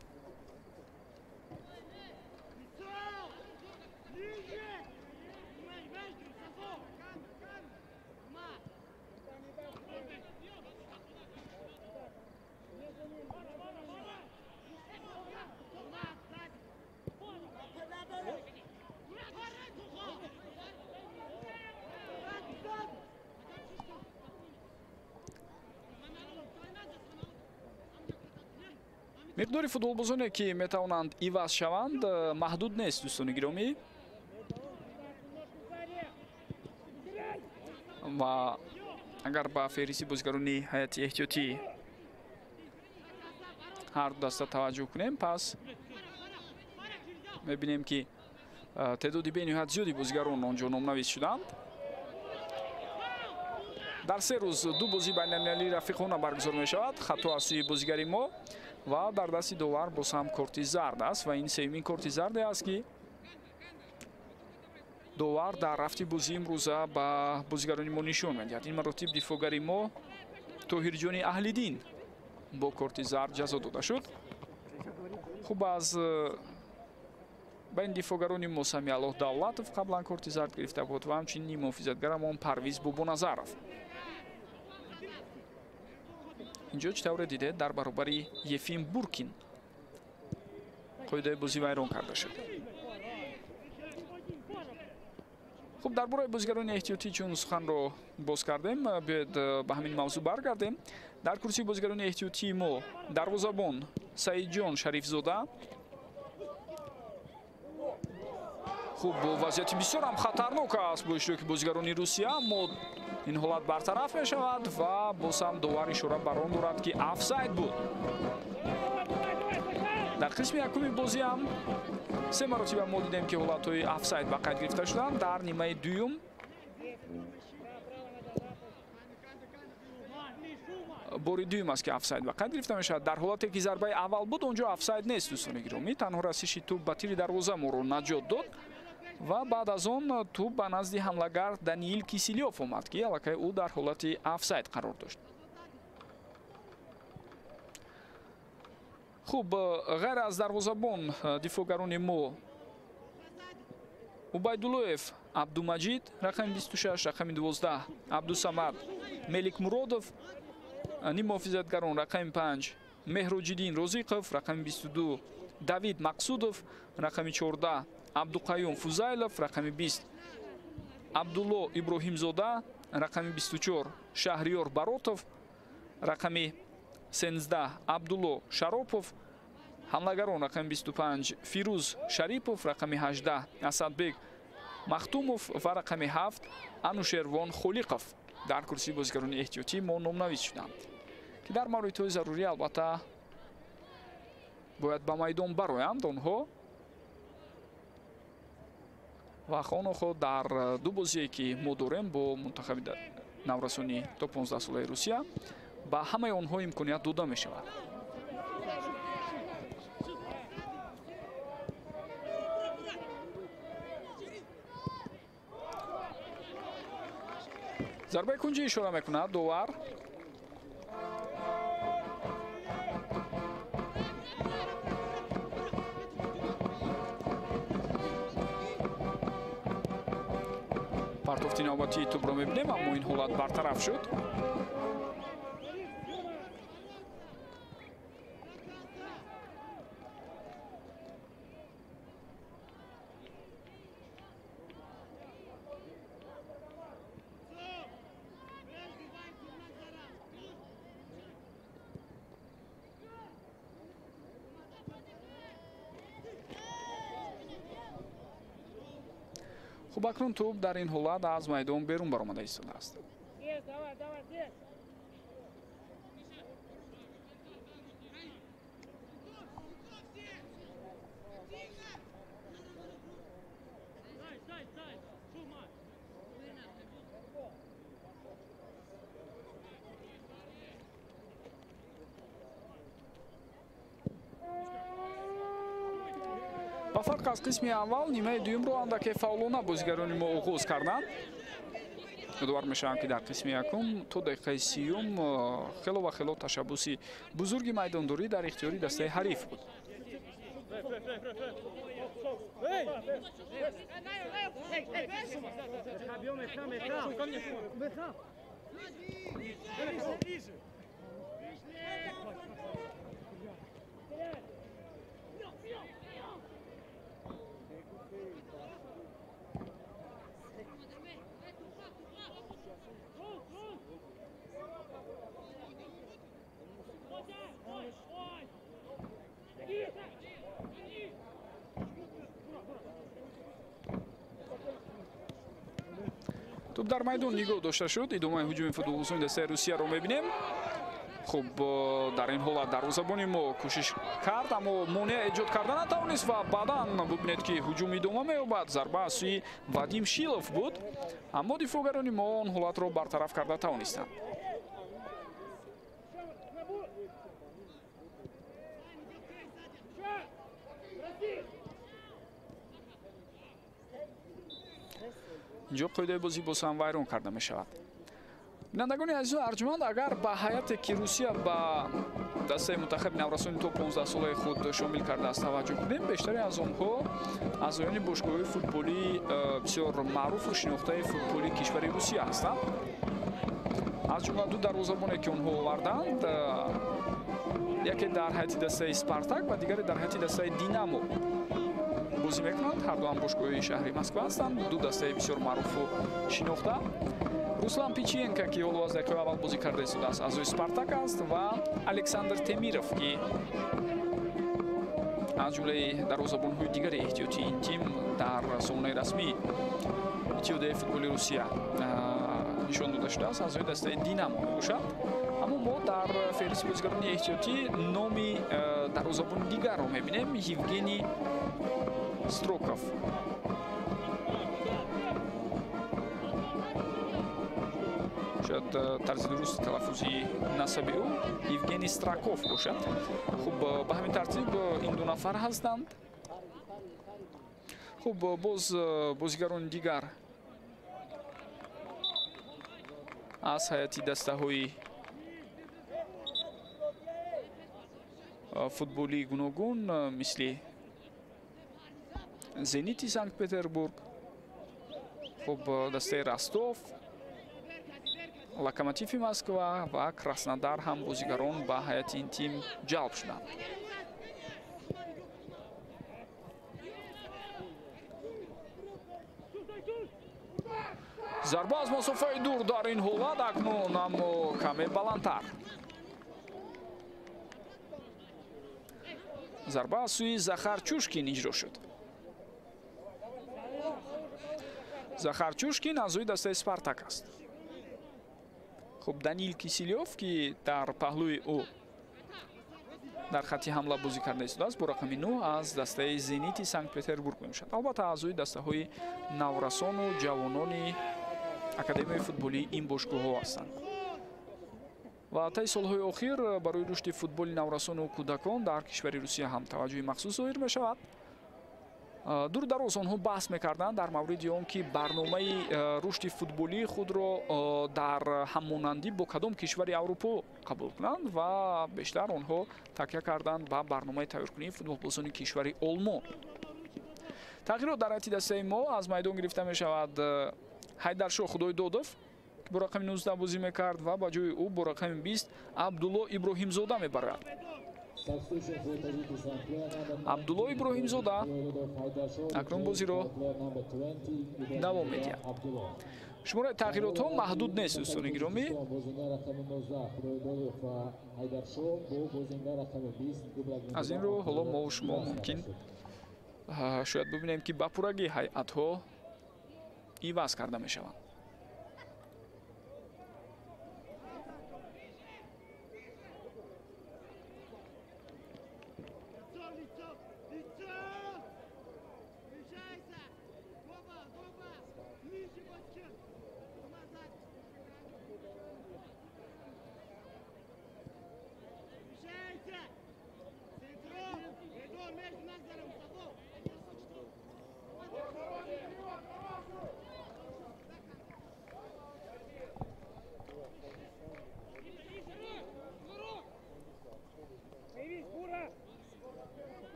Миқдори футболбозоне ки метавонанд иваз шаванд маҳдуд нест, дӯстони гиромӣ. Ва агар ба феҳристи бозигарони ҳайати эҳтиётӣ ҳар ду даста таваҷҷӯҳ кунем, пас мебинем ки теъдоди бениҳоят зиёди бозигарон он ҷо номнавис шуданд. Дар се рӯз ду бозии байналмилалии рафиқона баргузор мешавад. Хато аз сӯи бозигари мо ва дар дасти довар боз ҳам корти зард аст ва ин сеюмин корти зарде аст ки довар дар рафти бозии имрӯза ба бозигарони мо нишон медиҳад. Ин маротиб дифоъгари мо Тоҳирҷони Аҳлиддин бо корти зард ҷазо дода шуд. Хуб, аз байни дифоъгарони мо Самиаллоҳ Давлатов қаблан корти зард гирифта буд ва ҳамчунин муҳофизатгарамон Парвиз Бобоназаров. Инҷо чӣ тавре дидед, дар баробари Ефим Буркин қоидаи бозӣ вайрон карда шуд. Хуб, дар бораи бозигарони эҳтиётӣ чун суханро боз кардем, биёед ба ҳамин мавзӯъ баргардем. Дар курсии бозигарони эҳтиётии мо дарвозабон Саидҷон Шарифзода. Хуб, вазъияти бисёр ҳам хатарнок аст бо иштироки бозигарони Русия, аммо ин ҳолат бартараф мешавад ва боз ҳам довар ишора бар он дорад ки офсайд буд. Дар қисми якуми бозӣ ҳам се маротиба мо дидем ки ҳолатҳои офсайд ба қайд гирифта шуданд. Дар нимаи дуюм бори дуюм аст ки офсайд ба қайд гирифта мешавад. Дар ҳолате ки зарбаи аввал буд, он ҷо офсайд нест, дӯстони гиромӣ. Танҳо расиши тӯб ба тири дарвоза моро наҷот дод ва баъд аз он тӯб ба назди ҳамлагар Даниил Киселёв омад, ки аллакай ӯ дар ҳолати офсайд қарор дошт. Хуб, ғайр аз дарвозабон дифоъгарони мо Убайдуллоев Абдумаҷид рақами 26, рақами 12 Абдусамад Меликмуродов, ниммуҳофизатгарон рақами 5 Меҳроҷиддин Розиқов, рақами 22 Давид Мақсудов, рақами 14 Абдуқаюм Фузайлов, рақами 20 Абдулло Иброҳимзода, рақами 24 Шаҳриёр Баротов, рақами 13 Абдулло Шаропов, ҳамлагарон рақами 25 Фирӯз Шарипов, рақами 18 Асадбек Махтумов ва рақами 7 Анушервон Холиқов дар курсии бозигарони эҳтиётӣ мо номнавис шуданд, ки дар мавридҳои зарурӣ албатта бояд ба майдон бароянд онҳо ва хонохо дар ду бозие ки мо дорем бо мунтахаби наврасони то 15 солаи Русия ба ҳамаи онҳо имконият дода мешавад. Зарбаи кунҷӣ ишора мекунад довар. Партофти навбатии тӯбро мебинем, аммо ин ҳолат бартараф шуд. Хуб, акнун тӯб дар ин ҳолат аз майдон берун баромада истодааст. Ба фарқ аз қисми аввал, нимаи дуюмро андаке фаъолона бозигарони мо оғоз карданд. Ёдовар мешавам, ки дар қисми якум то дақиқаи сиюм хело ва хело ташаббуси бузурги майдондорӣ дар ихтиёри дастаи ҳариф буд. Туп дар майдон нигоҳ дошта шуд. Идомаи ҳуҷуми футболбозони дастаи Русияро мебинем. Хуб, дар ин ҳолат дарвозабони мо кӯшиш кард, аммо монеа эҷод карда натавонист ва баъдан бубинед, ки ҳуҷум идома меёбад. Зарба аз сӯи Вадим Шилов буд, аммо дифоъгарони мо он ҳолатро бартараф карда тавонистанд. Инҷо қоидаи бозӣ боз ҳам вайрон карда мешавад. Бинандагони азизу арҷманд, агар ба ҳайате, ки Русия ба дастаи мунтахаби наврасони то 15 солаи худ шомил кардааст, таваҷҷӯҳ кунем, бештаре аз онҳо аъзоёни бошгоҳҳои футболии бисёр маъруфу шинохтаи футболи кишвари Русия ҳастанд. Аз ҷумла ду дарвозабоне, ки онҳо оварданд, яке дар ҳайати дастаи Спартак ва дигаре дар ҳайати дастаи Динамо бозӣ мекунанд. Ҳарду ҳам бошгоҳи шаҳри Москва ҳастанд, ду дастаи бисёр маъруфу шинохта. Руслан Пичиенко, ки ҳоло аз дақиқаи аввал бозӣ карда истодааст, аъзои Спартак аст, ва Александр Темиров, ки аз ҷумлаи дарвозабонҳои дигари эҳтиётии ин тим дар сомонаи расмии Иттиҳодияи футболи Русия нишон дода шудааст, аъзои дастаи Динамо мебошад. Аммо мо дар феҳристи бозигарони эҳтиётӣ номи дарвозабони дигарро мебинем, Евгений Строков. Шояд тарзи дурусти талаффузи насаби ӯ Евгений Страков бошад. Хуб, ба ҳамин тартиб ин ду нафар ҳастанд. Хуб, боз бозигарони дигар аз ҳайати дастаҳои футболии гуногун, мисли Зенити Санкт-Петербург, хуб, дастаи Ростов, Локомотиви Москва ва Краснодар ҳам бозигарон ба ҳайати ин тим ҷалб шуданд. Зарба аз масофаи дур дар ин ҳолат акнун, аммо каме баландтар. Зарба аз сӯи Захар Чушкин иҷро шуд. Захар Чушкин аъзои дастаи Спартак аст. Хуб, Данил Киселёв, ки дар паҳлӯи ӯ дар хатти ҳамла бозӣ карда истодааст, бо рақами 9 аз дастаи Зенити Санкт-Петербург мебошад. Албатта, аъзои дастаҳои наврасону ҷавонони академияи футболии ин бошгоҳҳо ҳастанд. Ва таи солҳои охир барои рушди футболи наврасону кӯдакон дар кишвари Русия ҳам таваҷҷӯҳи махсус зоҳир мешавад. Дуру дароз онҳо баҳс мекарданд дар мавриди он, ки барномаи рушди футболии худро дар ҳаммонандӣ бо кадом кишвари Аврупо қабул кунанд ва бештар онҳо такя карданд ба барномаи тайёркунии футболбозони кишвари Олмон. Тағйирот дар ҳайати дастаи мо аз майдон гирифта мешавад Ҳайдаршоҳ Худойдодов, ки бо рақами 19 бозӣ мекард, ва ба ҷои ӯ бо рақами 20 Абдулло Иброҳимзода мебарад. Абдулло Иброҳимзода акнун бозиро давом медиҳад. Шумораи тағйиротҳо маҳдуд нест, дӯстони гиромӣ. Аз ин рӯ ҳоло мову шумо мумкин шояд бибинем, ки ба пуррагӣ ҳайатҳо иваз карда мешаванд.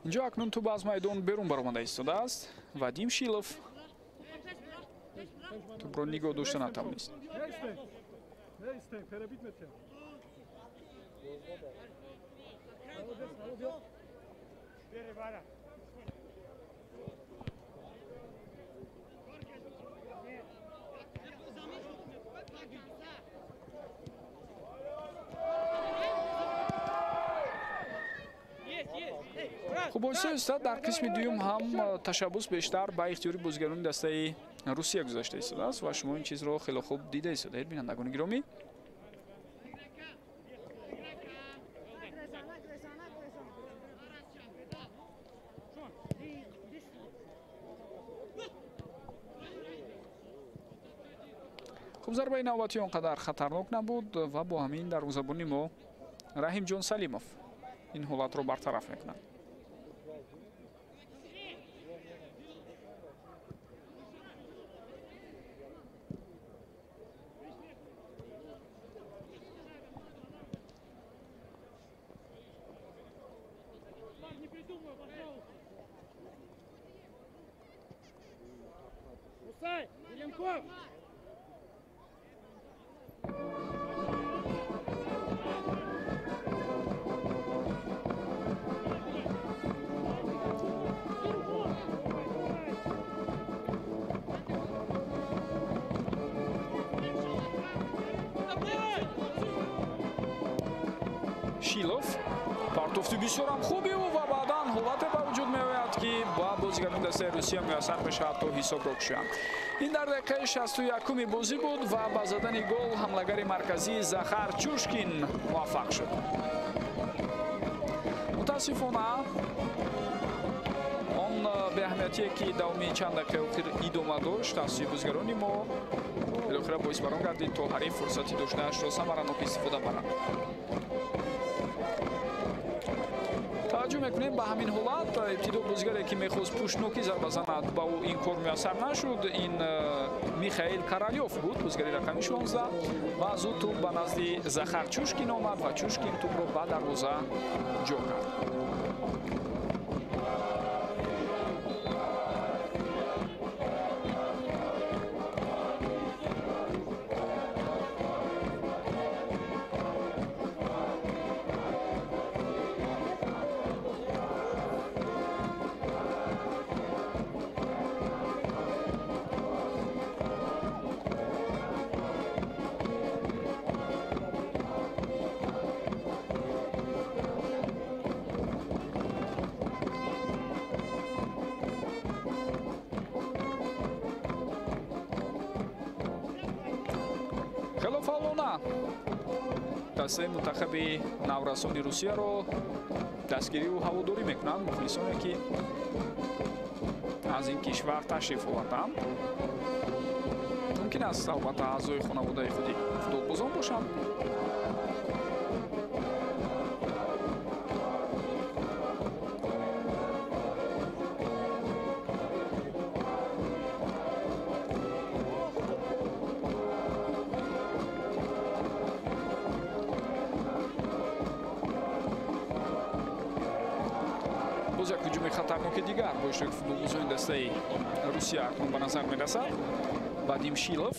Инҷо акнун туп аз майдон берун баромада истодааст. Вадим Шилов тупро нигоҳ дошта натавонист. Хуб, оҳиста дар қисми дуюм ҳам ташаббус бештар ба ихтиёри бозигарони дастаи Русия гузашта истодааст ва шумо ин чизро хеле хуб дида истодаед, бинандагони гиромӣ. Хуб, зарбаи навбатӣ он қадар хатарнок набуд ва бо ҳамин дарвозабони мо Раҳимҷон Салимов ин ҳолатро бартараф мекунад. Шилов партофти бисёрам хуби ӯ ва баъдан ҳолате ба вуҷуд меояд, ки ба бозигарони дастаи Русия муяссар мешавад то ҳисобро кушоянд. Ин дар дақиқаи 61-уми бозӣ буд ва ба задани гол ҳамлагари марказӣ Захар Чушкин муваффақ шуд. Мутаассифона, он беаҳамиятие, ки давоми чанд дақиқаи охир идома дошт, аз сӯи бозигарони мо билохира боис бар он гардид, то ҳариф фурсати доштаашро самаранок истифода барад. Таваҷҷӯҳ мекунем ба ҳамин ҳолат. Ибтидо бозигаре, ки мехост пуштнокӣ зарба занад, ба ӯ ин кор муяссар нашуд. Ин Михаил Королёв буд, бозигари рақами 16, ва аз ӯ тӯб ба назди Захар Чушкин омад ва Чушкин тӯбро ба дарвоза ҷо кард. Хело фаъолона дастаи мунтахаби наврасони Русияро дастгириву ҳаводорӣ мекунанд мухлисоне, ки аз ин кишвар ташриф оварданд. Мумкин аст, албатта, аъзои хонаводаи худи футболбозон бошанд. Боз як ҳуҷуми хатарноки дигар бо иштироки футболбозони дастаи Русия акнун ба назар мерасад. Вадим Шилов,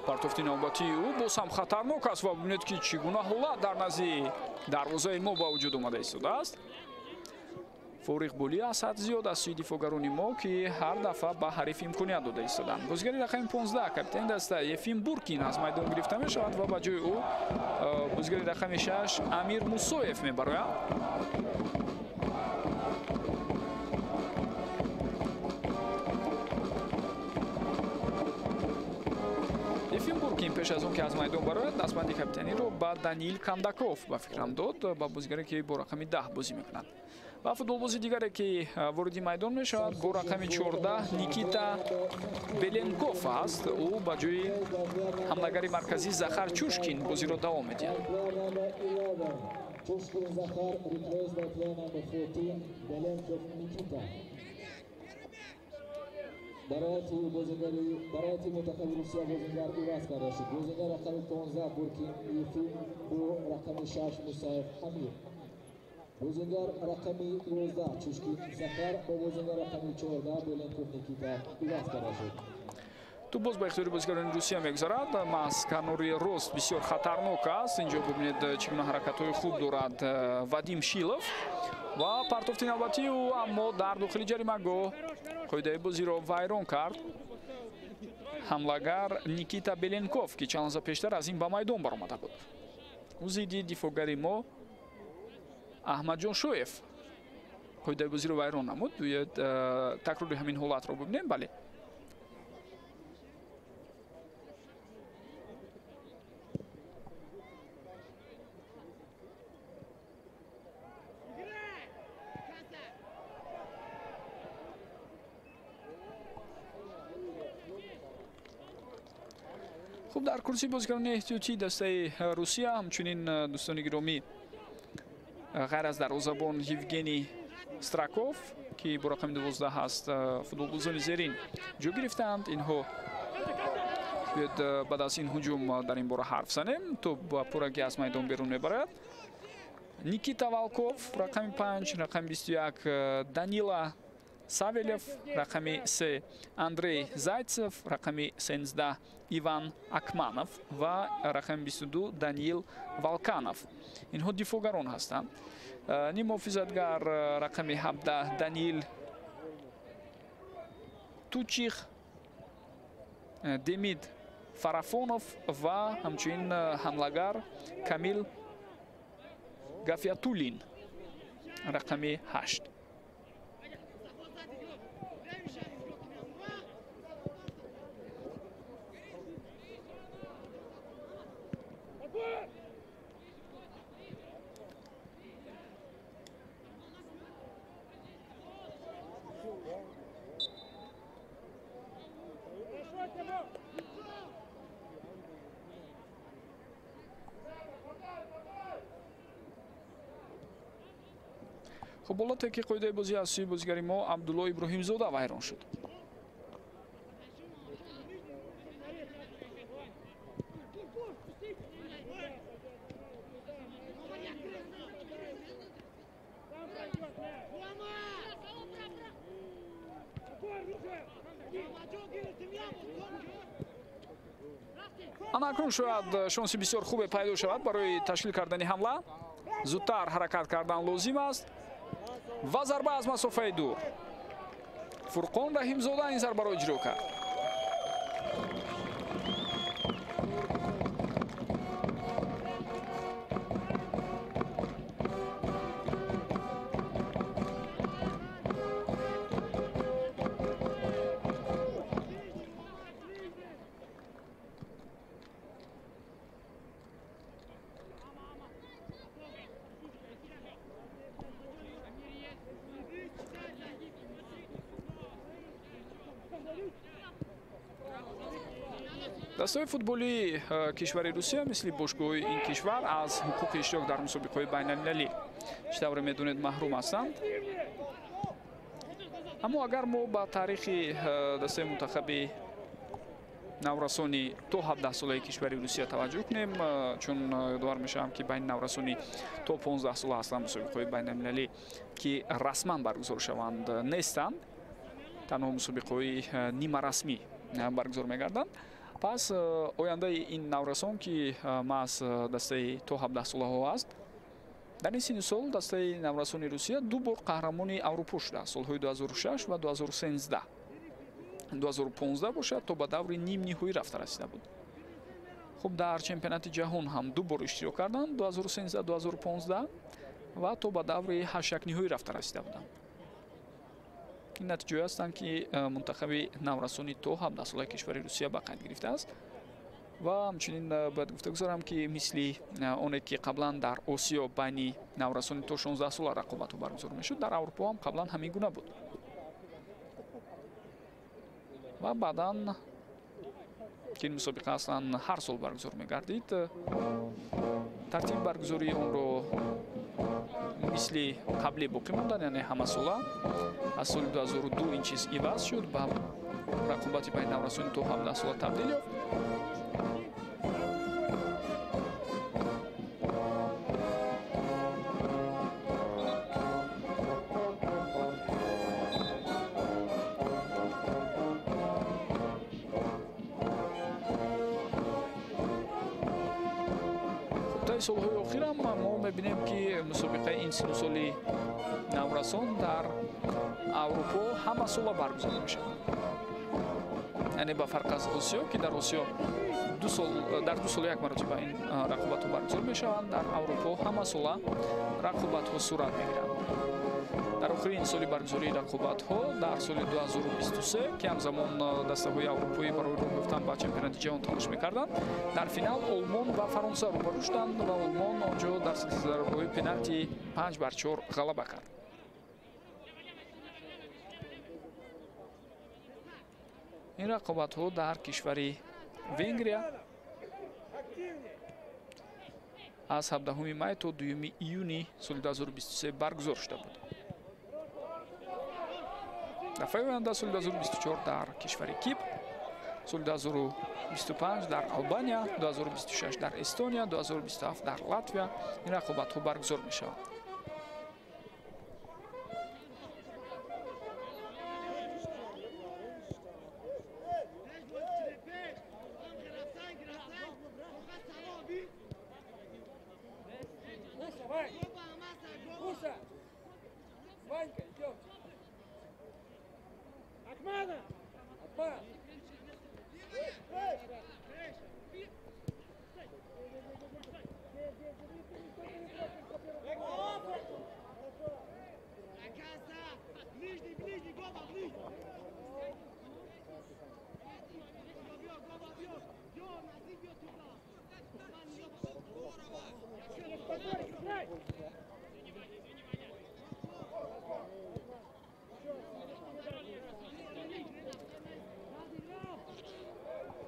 партофти навбатии ӯ боз ҳам хатарнок аст ва бибинед, ки чӣ гуна ҳолат дар назди дарвозаи мо ба вуҷуд омада истодааст. Фориғболӣ аз ҳад зиёд аз сӯи дифоъгарони мо, ки ҳар дафъа ба ҳариф имконият дода истоданд. Бозигари рақами 15, капитани даста Ефим Буркин аз майдон гирифта мешавад ва ба ҷои ӯ бозигари рақами 6 Амир Мусоев мебарояд. Ефим Буркин пеш аз он ки аз майдон барояд, дастбанди капитаниро ба Даниил Кандаков ба фикрам дод, ба бозигаре, ки бо рақами 10 бозӣ мекунад. Ва футболбози дигаре, ки вориди майдон мешавад, бо рақами 14 Никита Беленков аст. Ӯ ба ҷои ҳамлагари марказӣ Захар Чушкин бозиро давом медиҳад. Чушкин Захар replaced by player number 14, Belenkov Nikita. Барои тими мунтахаби Русия бозингар иваз карда шуд. Бозингар рақами 15 Буркин Ефим бо рақами 6 Мусаев Амир. Бозингар рақами 11 Чушкин Захар бо бозингар рақами 14 Беленков Никита иваз карда шуд. Тӯб боз ба ихтиёри бозигарони Русия мегузарад. Маҳз канори рост бисёр хатарнок аст. Инҷо бибинед, чӣ гуна ҳаракатҳои хуб дорад Вадим Шилов ва партофти навбатии ӯ, аммо дар дохили ҷаримагоҳ қоидаи бозиро вайрон кард ҳамлагар Никита Беленков, ки чанд лаҳза пештар аз ин ба майдон баромада буд. Ӯ зидди дифоъгари мо Аҳмадҷон Шоев Қоидаи бозиро вайрон намуд. Биёед такрори ҳамин ҳолатро бибинем. Бале. Хуб, дар курсии бозигарони эҳтиётии дастаи Русия ҳамчунин, дӯстони гиромӣ, ғайр аз дарвозабон Евгений Страков, ки бо рақами 12 ҳаст, футболбозони зерин ҷой гирифтаанд. Инҳо биёед баъд аз ин ҳуҷум дар ин бора ҳарф занем. Тӯб ба пуррагӣ аз майдон берун мебарад. Никита Волков рақами 5, рақами 21 Данила Савелев, рақами 3 Андрей Зайцев, рақами 13 Иван Акманов ва рақами 22 Даниил Волканов. Инҳо дифоъгарон ҳастанд. Ниммуҳофизатгар рақами 17 Даниил Тучих, Демид Фарафонов ва ҳамчунин ҳамлагар Камил Гафиятуллин рақами 8. Хуб, ҳолате ки қоидаи бозӣ аз сӯи бозигари мо Абдулло Иброҳимзода вайрон шуд. Ана акнун шояд шонси бисёр хубе пайдо шавад барои ташкил кардани ҳамла. Зудтар ҳаракат кардан лозим аст. Ва зарба аз масофаи дур. Фурқон Раҳимзода ин зарбаро иҷро кард. Дастаҳои футболии кишвари Русия мисли бошгоҳҳои ин кишвар аз ҳуқуқи иштирок дар мусобиқаҳои байналмилалӣ, чӣ тавре медонед, маҳрум ҳастанд. Аммо агар мо ба таърихи дастаи мунтахаби наврасони то 17 солаи кишвари Русия таваҷҷӯҳ кунем, чун ёдовар мешавам, ки байни наврасони то 15 сола аслан мусобиқаҳои байналмилалӣ, ки расман баргузор шаванд, нестанд. Танҳо мусобиқаҳои нимарасмӣ баргузор мегарданд. Пас ояндаи ин наврасон, ки маҳз дастаи то 17 солаҳо аст, дар ин синну сол дастаи наврасони Русия ду бор қаҳрамони Аврупо шудааст, солҳои 2006 ва 2013. 2015 бошад, то ба даври нимниҳоӣ рафта расида буд. Хуб, дар чемпионати ҷаҳон ҳам ду бор иштирок карданд, 2013, 2015, ва то ба даври ҳашякниҳоӣ рафта расида буданд. Ин натиҷаҳое ҳастанд, ки мунтахаби наврасони то 17 солаи кишвари Русия ба қайд гирифтааст. Ва ҳамчунин бояд гуфта гузорам, ки мисли оне ки қаблан дар Осиё байни наврасони то 16 сола рақобатҳо баргузор мешуд, дар Аврупо ҳам қаблан ҳамин гуна буд. Ва баъдан ки ин мусобиқа аслан ҳар сол баргузор мегардид, тартиби баргузории онро мисли қаблӣ боқӣ мондан, яъне ҳамасола. Аз соли 2002 ин чиз иваз шуд, ба рақобати байни наврасони то 17 сола табдил ёфт. Солҳои охирам мо мебинем, ки мусобиқаи ин синну соли наврасон дар Аврупо ҳамасола баргузор мешавад. Яъне ба фарқ аз Осиё, ки дар Осиё дар ду сол як маротиба ин рақобатҳо баргузор мешаванд, дар Аврупо ҳамасола рақобатҳо сурат мегиранд. Дар охирин соли баргузории рақобатҳо дар соли 2023, ки ҳамзамон дастаҳои аврупоӣ барои роҳ ёфтан ба чемпионати ҷаҳон талош мекарданд, дар финал Олмон ва Фаронса рӯбарӯ шуданд ва Олмон онҷо дар зарбаҳои пеналти 5-4 ғалаба кард. Ин рақобатҳо дар кишвари Венгрия аз 17 май то 2 июни соли 2023 баргузор шуда буд. Дафъаи оянда соли 2024 дар кишвари Кипр, соли 2025 дар Албания, 2026 дар Эстония, 2027 дар Латвия ин рақобатҳо баргузор мешаванд.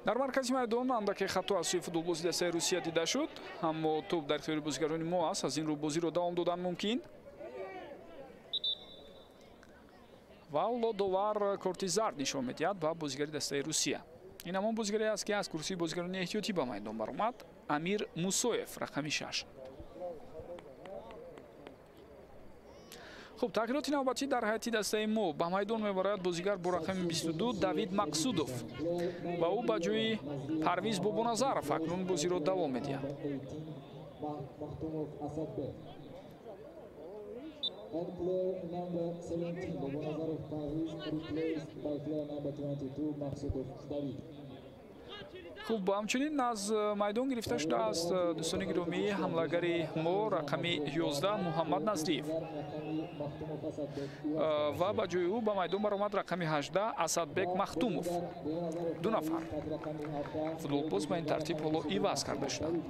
Дар маркази майдон андаке хато аз сӯи футболбози дастаи Русия дида шуд, аммо тӯб дар ихтиёри бозигарони мо аст. Аз ин рӯ бозиро давом додан мумкин. Ва ҳоло довар корти зард нишон медиҳад ба бозигари дастаи Русия. Ин ҳамон бозигаре аст, ки аз курсии бозигарони эҳтиётӣ ба майдон баромад, Амир Мусоев, рақами 6. Хуб, тағйироти навбатӣ дар ҳайати дастаи мо ба майдон мебарад бозигар бо рақами 22 Давид Мақсудов ва ӯ ба ҷои Парвиз Бобоназаров акнун бозиро давом медиҳад. And player number 17, Bobonazarov Parviz, replaced by player number 22, Maksudov David. Хуб, ҳамчунин аз майдон гирифта шудааст дӯстони гиромӣ ҳамлагари мо рақами 11 Муҳаммад Назриев ва ба ҷои ӯ ба майдон баромад рақами 18 Асадбек Махтумов. Ду нафар футболбоз ба ин тартиб ҳоло иваз карда шуданд.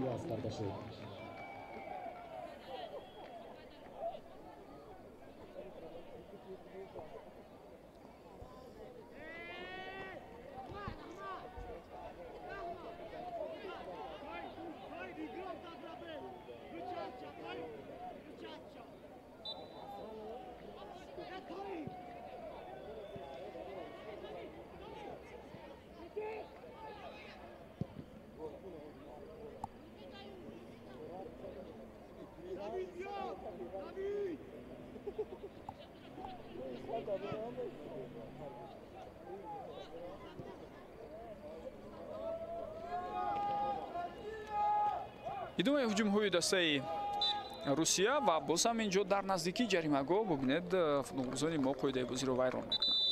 Идомаи ҳуҷумҳои дастаи Русия ва боз ҳам инҷо дар наздикии ҷаримагоҳ бубинед футболбозони мо қоидаи бозиро вайрон мекунанд.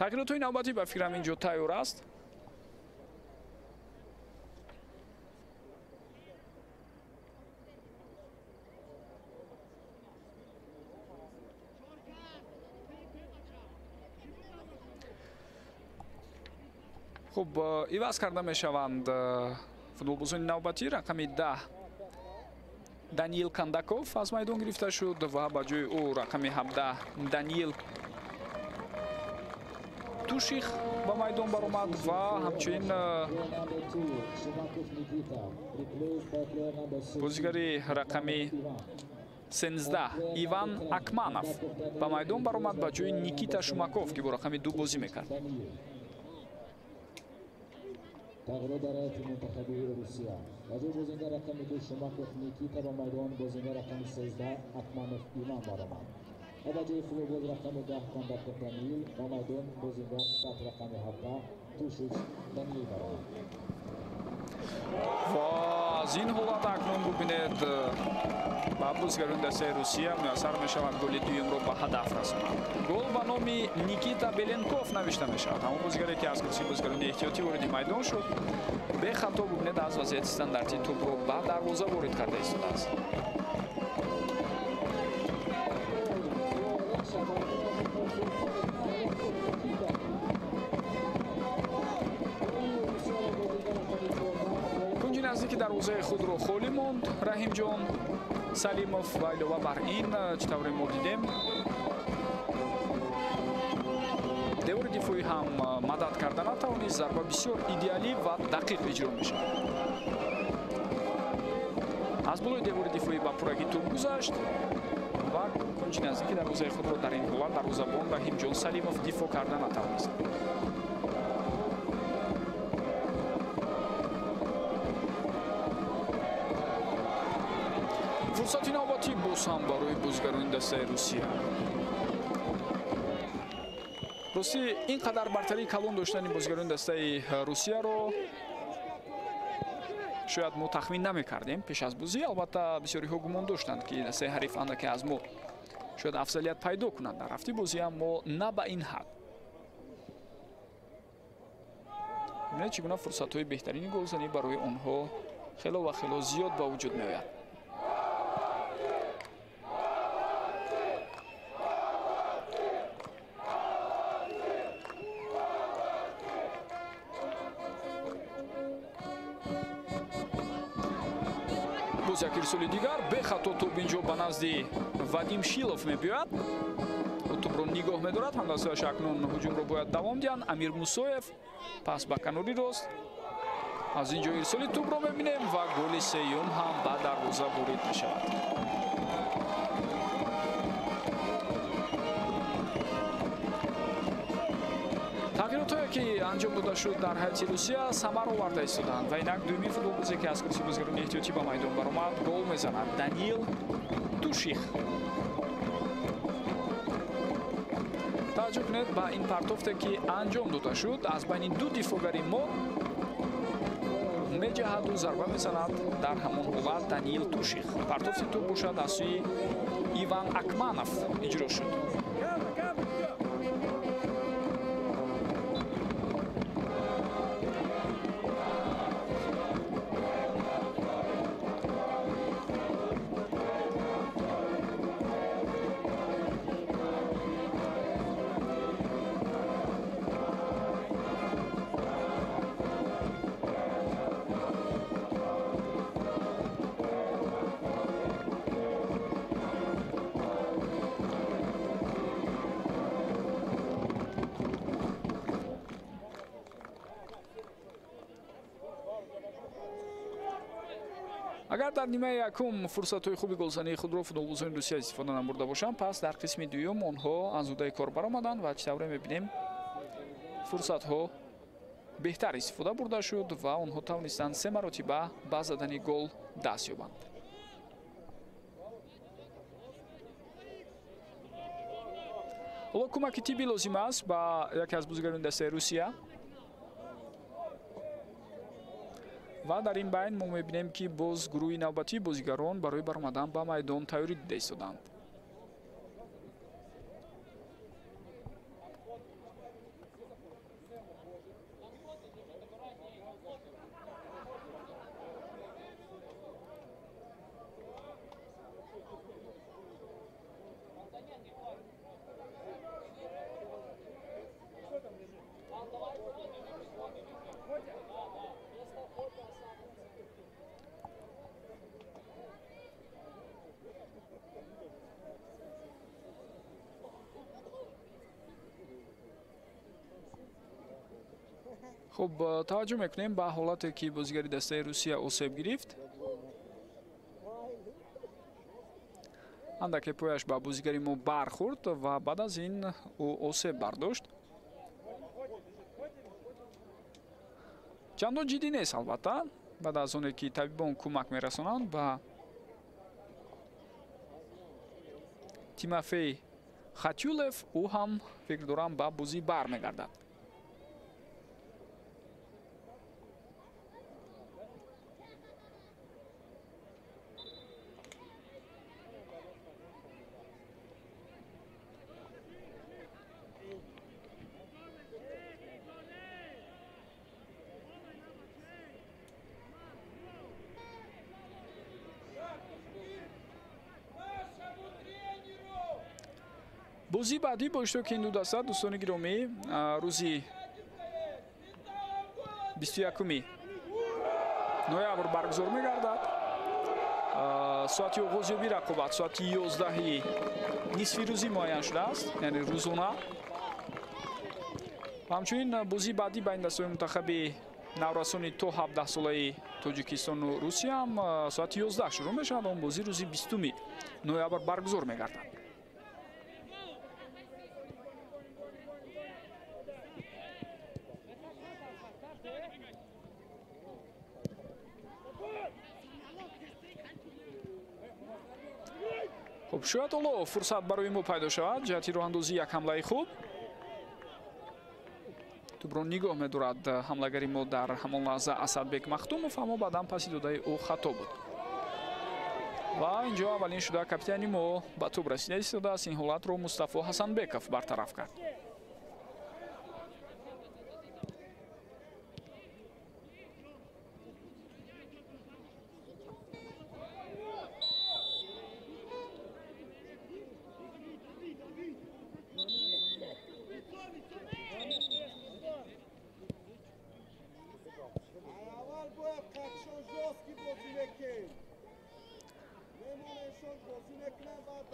Тағйиротҳои навбатӣ ба фикрам инҷо тайёр аст. Хуб, иваз карда мешаванд футболбозони навбатӣ. Рақами 10 Даниил Кандаков аз майдон гирифта шуд ва ба ҷои ӯ рақами 17 Даниил Туших ба майдон баромад ва ҳамчунин бозигари рақами 13 Иван Акманов ба майдон баромад ба ҷои Никита Шумаков, ки бо рақами 2 бозӣ мекард. تغییرات در هیئت منتخبی روسیه. و جای بازیگر رقم 2 شوماکوف نیکیتا با میدان بازیگر رقم 13 اکمانوف ایوان برآمد. و به جای فوتبال رقم 10 کانداکوف دانیل با میدان بازیگر تحت رقم 17 توشیچ دانیل برآمد. و аз ин ҳолат акнун бубинед ба бозигарони дастаи Русия муяссар мешавад голи дуюмро ба ҳадаф расонад. Гол ба номи Никита Беленков навишта мешавад. Ҳамон бозигаре ки аз курсии бозигарони эҳтиётӣ вориди майдон шуд, бехато бубинед аз вазъияти стандартӣ тӯбро ба дарвоза ворид карда истодааст. Дарвозаи худро холӣ монд Раҳимҷон Салимов ва илова бар ин, чӣ тавре мо дидем, девори дифоӣ ҳам мадад карда натавонист. Зарба бисёр идеалӣ ва дақиқ иҷро мешавад. Аз болои девори дифоӣ ба пуррагӣ тӯб гузашт ва кунҷи наздики дарвозаи худро дар ин ҳолат дарвозабон Раҳимҷон Салимов дифоъ карда натавонист. Фурсати навбатӣ боз ҳам барои бозигарони дастаи Русия. Ростӣ, ин қадар бартарии калон доштани бозигарони дастаи Русияро шояд мо тахмин намекардем пеш аз бозӣ. Албатта, бисёриҳо гумон доштанд, ки дастаи ҳариф андаке аз мо шояд афзалият пайдо кунанд дар рафти бозӣ, аммо на ба ин ҳад. Бибинед, чӣ гуна фурсатҳои беҳтарини голзанӣ барои онҳо хело ва хело зиёд ба вуҷуд меояд. Боз як ирсоли дигар, бехато тӯб инҷо ба назди Вадим Шилов мебиёяд. Ӯ тӯбро нигоҳ медорад. Ҳамдастаяш акнун ҳуҷумро бояд давом диҳанд. Амир Мусоев пас ба канори рост. Аз ин ҷо ирсоли тӯбро мебинем ва голи сеюм ҳам ба дарвоза ворид мешавад. Тағйиротҳое, ки анҷом дода шуд дар ҳайати Русия, самар оварда истоданд ва инак дуюми футболбозе, ки аз курси бозигарони эҳтиётӣ ба майдон баромад, гол мезанад. Даниил Туших. Таваҷҷӯҳ кунед ба ин партофте, ки анҷом дода шуд. Аз байни ду дифоъгари мо меҷаҳаду зарба мезанад дар ҳамон ҳолат Даниил Туших. Партофти тӯб бошад аз сӯи Иван Акманов иҷро шуд. Агар дар нимаи якум фурсатҳои хуби голзании худро футболбозони Русия истифода набурда бошанд, пас дар қисми дуюм онҳо аз ӯҳдаи кор баромаданд ва чӣ тавре мебинем, фурсатҳо беҳтар истифода бурда шуд ва онҳо тавонистанд се маротиба ба задани гол даст ёбанд. Ҳоло кӯмаки тиббӣ лозим аст ба яке аз бозигарони дастаи Русия. Ва дар ин байн мо мебинем, ки боз гурӯҳи навбатии бозигарон барои баромадан ба майдон тайёрӣ дида истоданд. Хуб, таваҷҷӯҳ мекунем ба ҳолате, ки бозигари дастаи Русия осеб гирифт. Андаке пояш ба бозигари мо бархӯрд ва баъд аз ин ӯ осеб бардошт. Чандон ҷиддӣ нест, албатта, баъд аз оне ки табибон кӯмак мерасонанд ба Тимофей Хатюлев, ӯ ҳам фикр дорам ба бозӣ бармегардад. Бозии баъдӣ бо иштироки ин ду даста, дӯстони гиромӣ, рӯзи 21 ноябр баргузор мегардад. Соати оғозёбии рақобат соати 11 нисфи рӯзӣ муайян шудааст, яъне рӯзона. Ҳамчунин бозии баъдӣ байни дастаҳои мунтахаби наврасони то 17 солаи Тоҷикистону Русия ҳам соати 11 шурӯъ мешавад. Он бозӣ рӯзи 20 ноябр баргузор мегардад. Хуб, шояд ҳоло фурсат барои мо пайдо шавад ҷиҳати роҳандозии як ҳамлаи хуб. Тӯбро нигоҳ медорад ҳамлагари мо дар ҳамон лаҳза Асадбек Махтумов, аммо баъдан паси додаи ӯ хато буд. Ва инҷо аввалин шуда капитани мо ба тӯб расида истодааст. Ин ҳолатро Мустафо Ҳасанбеков бартараф кард.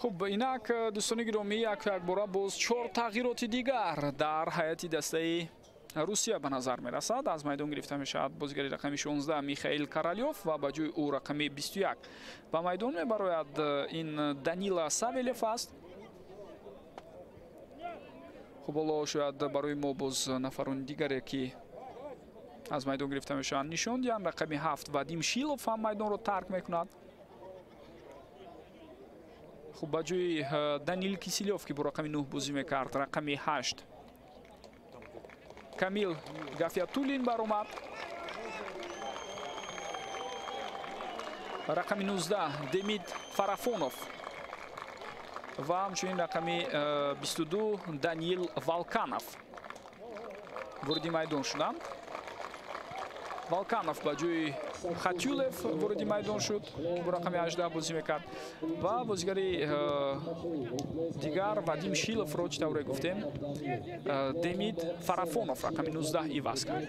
Хуб, инак дӯстони гиромӣ, якбора боз 4 тағйироти дигар дар ҳайати дастаи Русия ба назар мерасад. Аз майдон гирифта мешавад бозигари рақами 16 Михаил Королёв ва ба ҷои ӯ рақами 21 ба майдон мебарояд. Ин Данила Савелев аст. Хуб, ҳоло шояд барои мо боз нафарони дигаре ки аз майдон гирифта мешаванд нишон диҳанд. Рақами 7 Вадим Шилов ҳам майдонро тарк мекунад. Хуб, ба ҷои Данил Киселёв ки бо рақами 9 бозӣ мекард, рақами 8 Камил Гафиятуллин баромад. Рақами 19 Демид Фарафонов ва ҳамчунин рақами 22 Даниил Волканов вориди майдон шуданд. Волканов ба ҷои Хатюлев вориди майдон шуд, бо рақами 18 бозӣ мекард. Ва бозигари дигар Вадим Шиловро, чӣ тавре гуфтем, Демид Фарафонов рақами 19 иваз кард.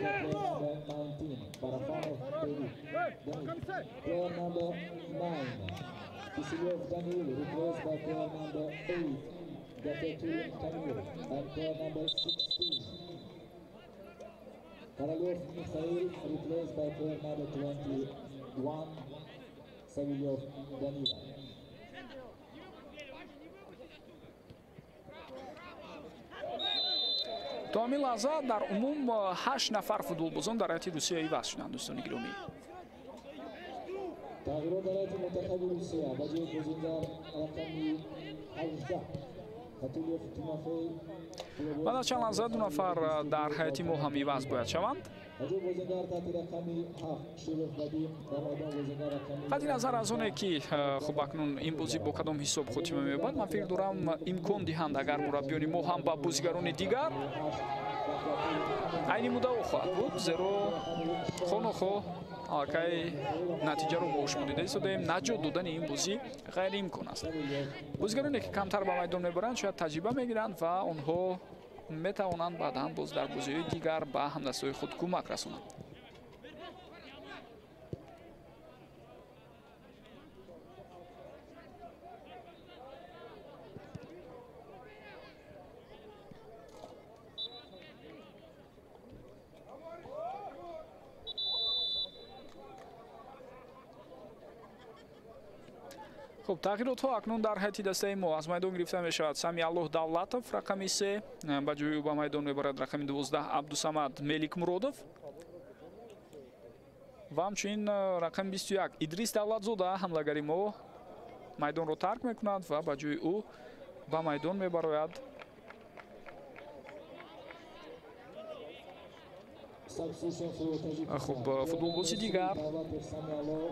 Королёв Михаил replaced by player number 21, Савельев Данила. То ҳамин лаҳза дар умум 8 нафар футболбозон дар ҳайати Русия иваз шуданд, дӯстони гиромӣ. Тағйирот дар ҳайати мунтахаби Русия ба ҷои бозингар рақами 18 Хатулев Тимофей. Баъд аз чанд лаҳза 2 нафар дар ҳайати мо ҳам иваз бояд шаванд. Қатъи назар аз оне ки хуб акнун ин бозӣ бо кадом ҳисоб хотима меёбад, ман фикр дорам имкон диҳанд агар мураббиёни мо ҳам ба бозигарони дигар айни муддао хоҳад буд, зеро хонохоҳ аллакай натиҷаро мо шумо дида истодаем. Наҷот додани ин бозӣ ғайриимкон аст. Бозигароне ки камтар ба майдон мебаранд шояд таҷриба мегиранд ва онҳо метавонанд баъдан боз дар бозиҳои дигар ба ҳамдастҳои худ кӯмак расонанд. Хуб, тағйиротҳо акнун дар ҳайати дастаи мо аз майдон гирифта мешавад. Сами Аллоҳ Давлатов рақами 3, ба ҷои ӯ ба майдон мебарад рақами 12 Абдусамад Меликмуродов ва ҳамчунин рақами 21 Идрис Давлатзода ҳамлагари мо майдонро тарк мекунад ва ба ҷои ӯ ба майдон мебарояд хуб футболбози дигар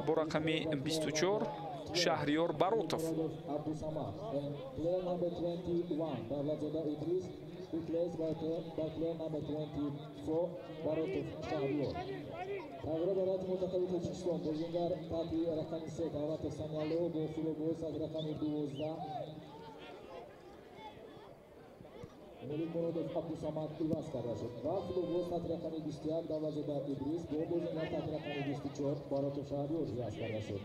бо рақами 24 Шаҳриёр Баротов. Тағйирот дар ҳайати мунтахаби Тоҷикистон бозингар таҳти рақами 3 Давлатов Самиалло бо футболбоз аз рақами 12 Муликмуродов Абдусамад иваз карда шуд ва футболбоз таҳти рақами 21 Давлатзода Идрис бо бозингар таҳти рақами 24 Баротов Шаҳриёр иваз карда шуд.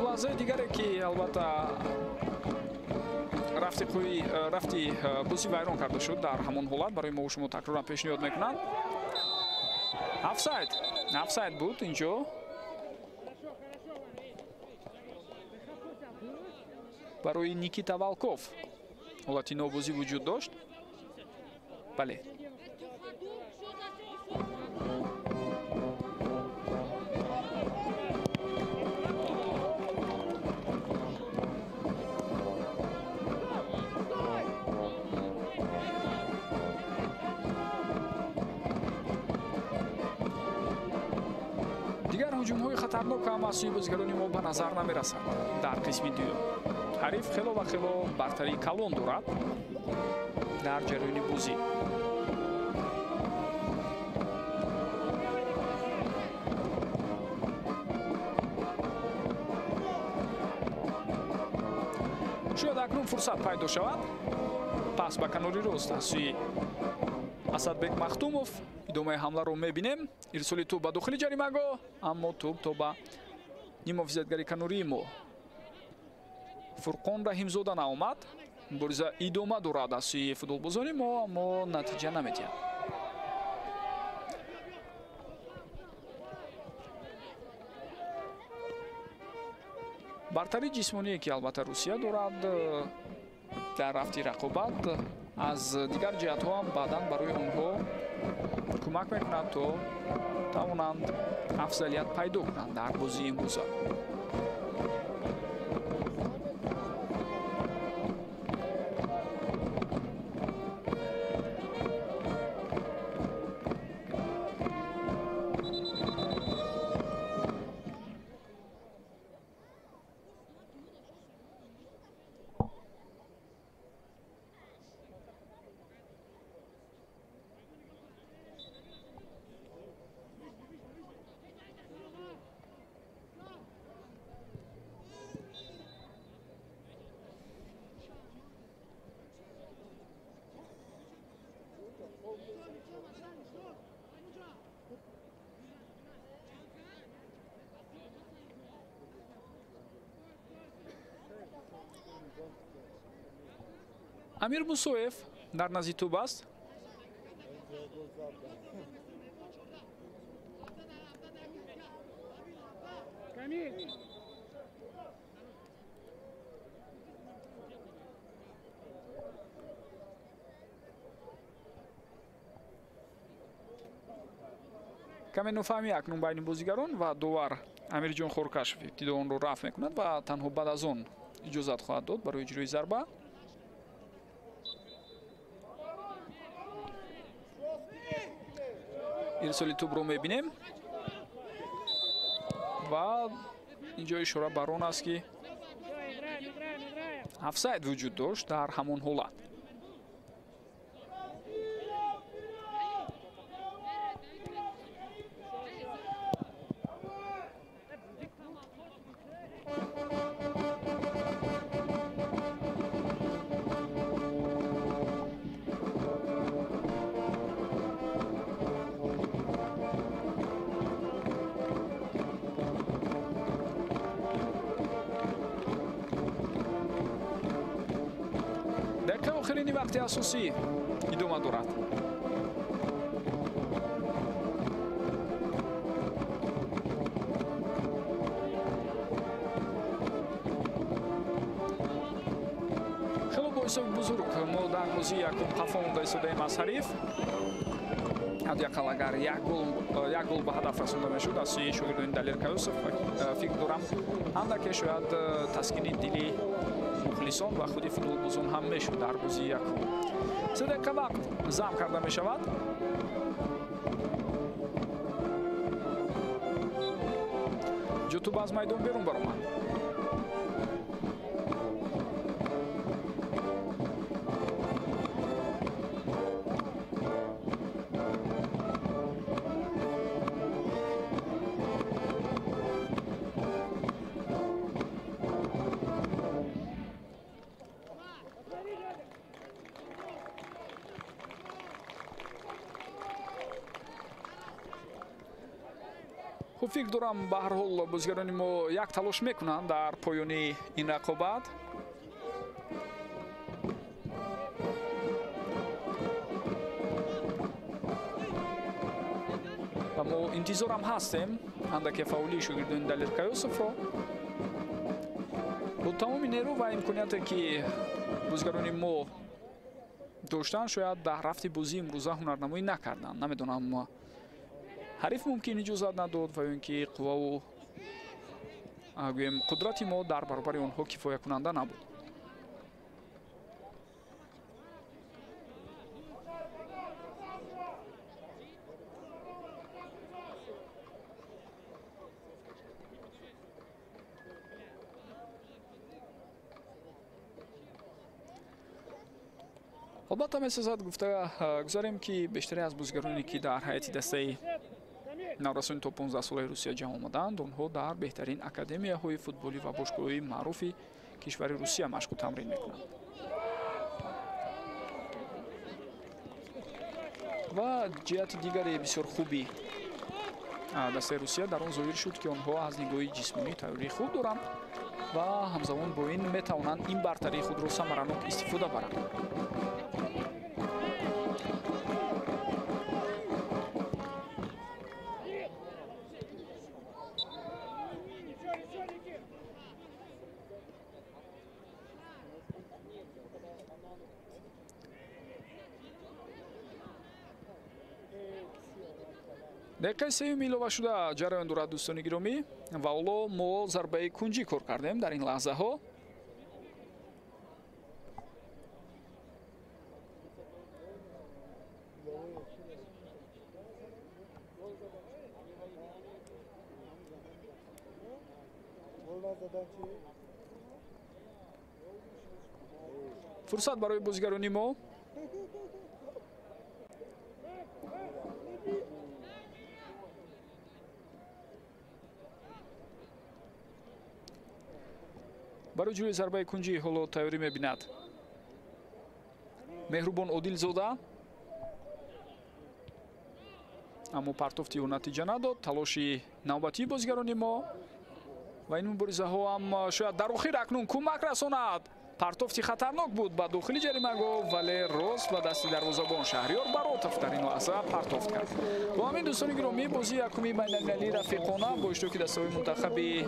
Лаҳзаи дигаре ки албатта рафти бозӣ вайрон карда шуд дар ҳамон ҳолат барои мо шумо такроран пешниҳод мекунанд. Офсайд, офсайд буд инҷо. Барои Никита Волков ҳолати нобозӣ вуҷуд дошт. Бале. Дигар ҳуҷумҳои хатарнок ҳам аз сӯи бозигарони мо ба назар намерасад. Дар қисми дуюм ҳариф хело ва хело бартарии калон дорад дар ҷараёни бозӣ. Шояд акнун фурсат пайдо шавад. Пас ба канори рост аз сӯи Асадбек Махтумов идомаи ҳамларо мебинем. Ирсоли тӯб ба дохили ҷаримагоҳ, аммо тӯб то ба нимҳофизатгари канории мо Фурқон Раҳимзода наомад. Мубориза идома дорад аз сӯи футболбозони мо, аммо натиҷа намедиҳад. Бартарии ҷисмоние ки албатта Русия дорад дар рафти рақобат аз дигар ҷиҳатҳо ҳам баъдан барои онҳо кӯмак мекунад то тавонанд афзалият пайдо кунанд дар бозии имрӯза. Амир Мусоев дар назди тӯб аст. Каме нофаҳмӣ акнун байни бозигарон ва довар Амирҷон Хоркашев ибтидо онро рафъ мекунад ва танҳо баъд аз он иҷозат хоҳад дод барои иҷрои зарба. Ирсоли тӯбро мебинем ва инҷо ишора бар он аст ки офсайд вуҷуд дошт дар ҳамон ҳолат. Охирини вақти асосӣ идома дорад. Хело бо ҳисоби бузург мо дар бозии якум қафо монда истодаем аз ҳариф. Ҳадди ақал агар як гол ба ҳадаф расонда мешуд аз сӯи шогирдони Далер Каюсов, фикр дорам андаке шояд таскини дили Мухлисон ва худи футболбозон ҳам мешуд дар бозии якум. 3 дақиқа вақт зам карда мешавад. Ҷутуб аз майдон берун баромад. Хуб, фикр дорам ба ҳар ҳол бозигарони мо як талош мекунанд дар поёни ин рақобат. Ва мо интизорам ҳастем андаке фаъолии шогирдони Далер Каюсовро. Бо тамоми нерӯ ва имконияте ки бозигарони мо доштанд, шояд дар рафти бозии имрӯза ҳунарнамоӣ накарданд. Намедонам, ҳариф мумкин иҷозат надод ва ё ин ки қувваву гӯем қудрати мо дар баробари онҳо кифоякунанда набуд. Албатта месозад гуфта гузарем, ки бештаре аз бозигароне ки дар ҳайати дастаи наврасони то 15 солаи Русия ҷамъ омаданд, онҳо дар беҳтарин академияҳои футболӣ ва бошгоҳҳои маъруфи кишвари Русия машқу тамрин мекунанд. Ва ҷиҳати дигаре бисёр хуби дастаи Русия дар он зоҳир шуд, ки онҳо аз нигоҳи ҷисмонӣ тайёрии хуб доранд ва ҳамзамон бо ин метавонанд ин бартарии худро самаранок истифода баранд. Дақиқаи сеюм илова шуда ҷараён дорад, дӯстони гиромӣ, ва ҳоло мо зарбаи кунҷӣ кор кардем дар ин лаҳзаҳо. Фурсат барои бозигарони мо. Барои ҷӯи зарбаи кунҷӣ ҳоло тайёрӣ мебинад Меҳрубон Одилзода, аммо партофти ӯ натиҷа надод. Талоши навбатии бозигарони мо ва ин муборизаҳо ҳам шояд дар охир акнун кӯмак расонад. Партофти хатарнок буд ба дохили ҷаримагоҳ, вале рост ба дасти дарвозабон Шаҳриёр Баротов дар ин лаҳза партофт кард. Бо ҳамин, дӯстони гиромӣ, бозии якуми байналмилалии рафиқона бо иштироки дастаҳои мунтахаби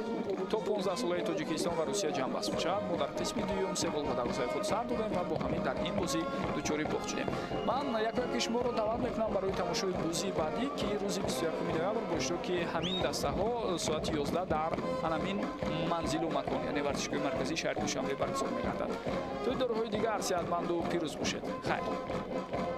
то 15 солаи Тоҷикистон ва Русия ҷамъбаст мешавад. Мо дар қисми дуюм 3 гол ба дарвозаи худ сар додем ва бо ҳамин дар ин бозӣ дучори бохт шудем. Ман якояки шуморо даъват мекунам барои тамошои бозии баъдӣ, ки рӯзи 21 ноябр бо иштироки ҳамин дастаҳо соати 11 дар ҳамин манзилу макон, яъне варзишгоҳи марказии шаҳри Душанбе баргузор мегардад. То дорҳои дигар сеҳатманду пирӯз бошед. Хайр.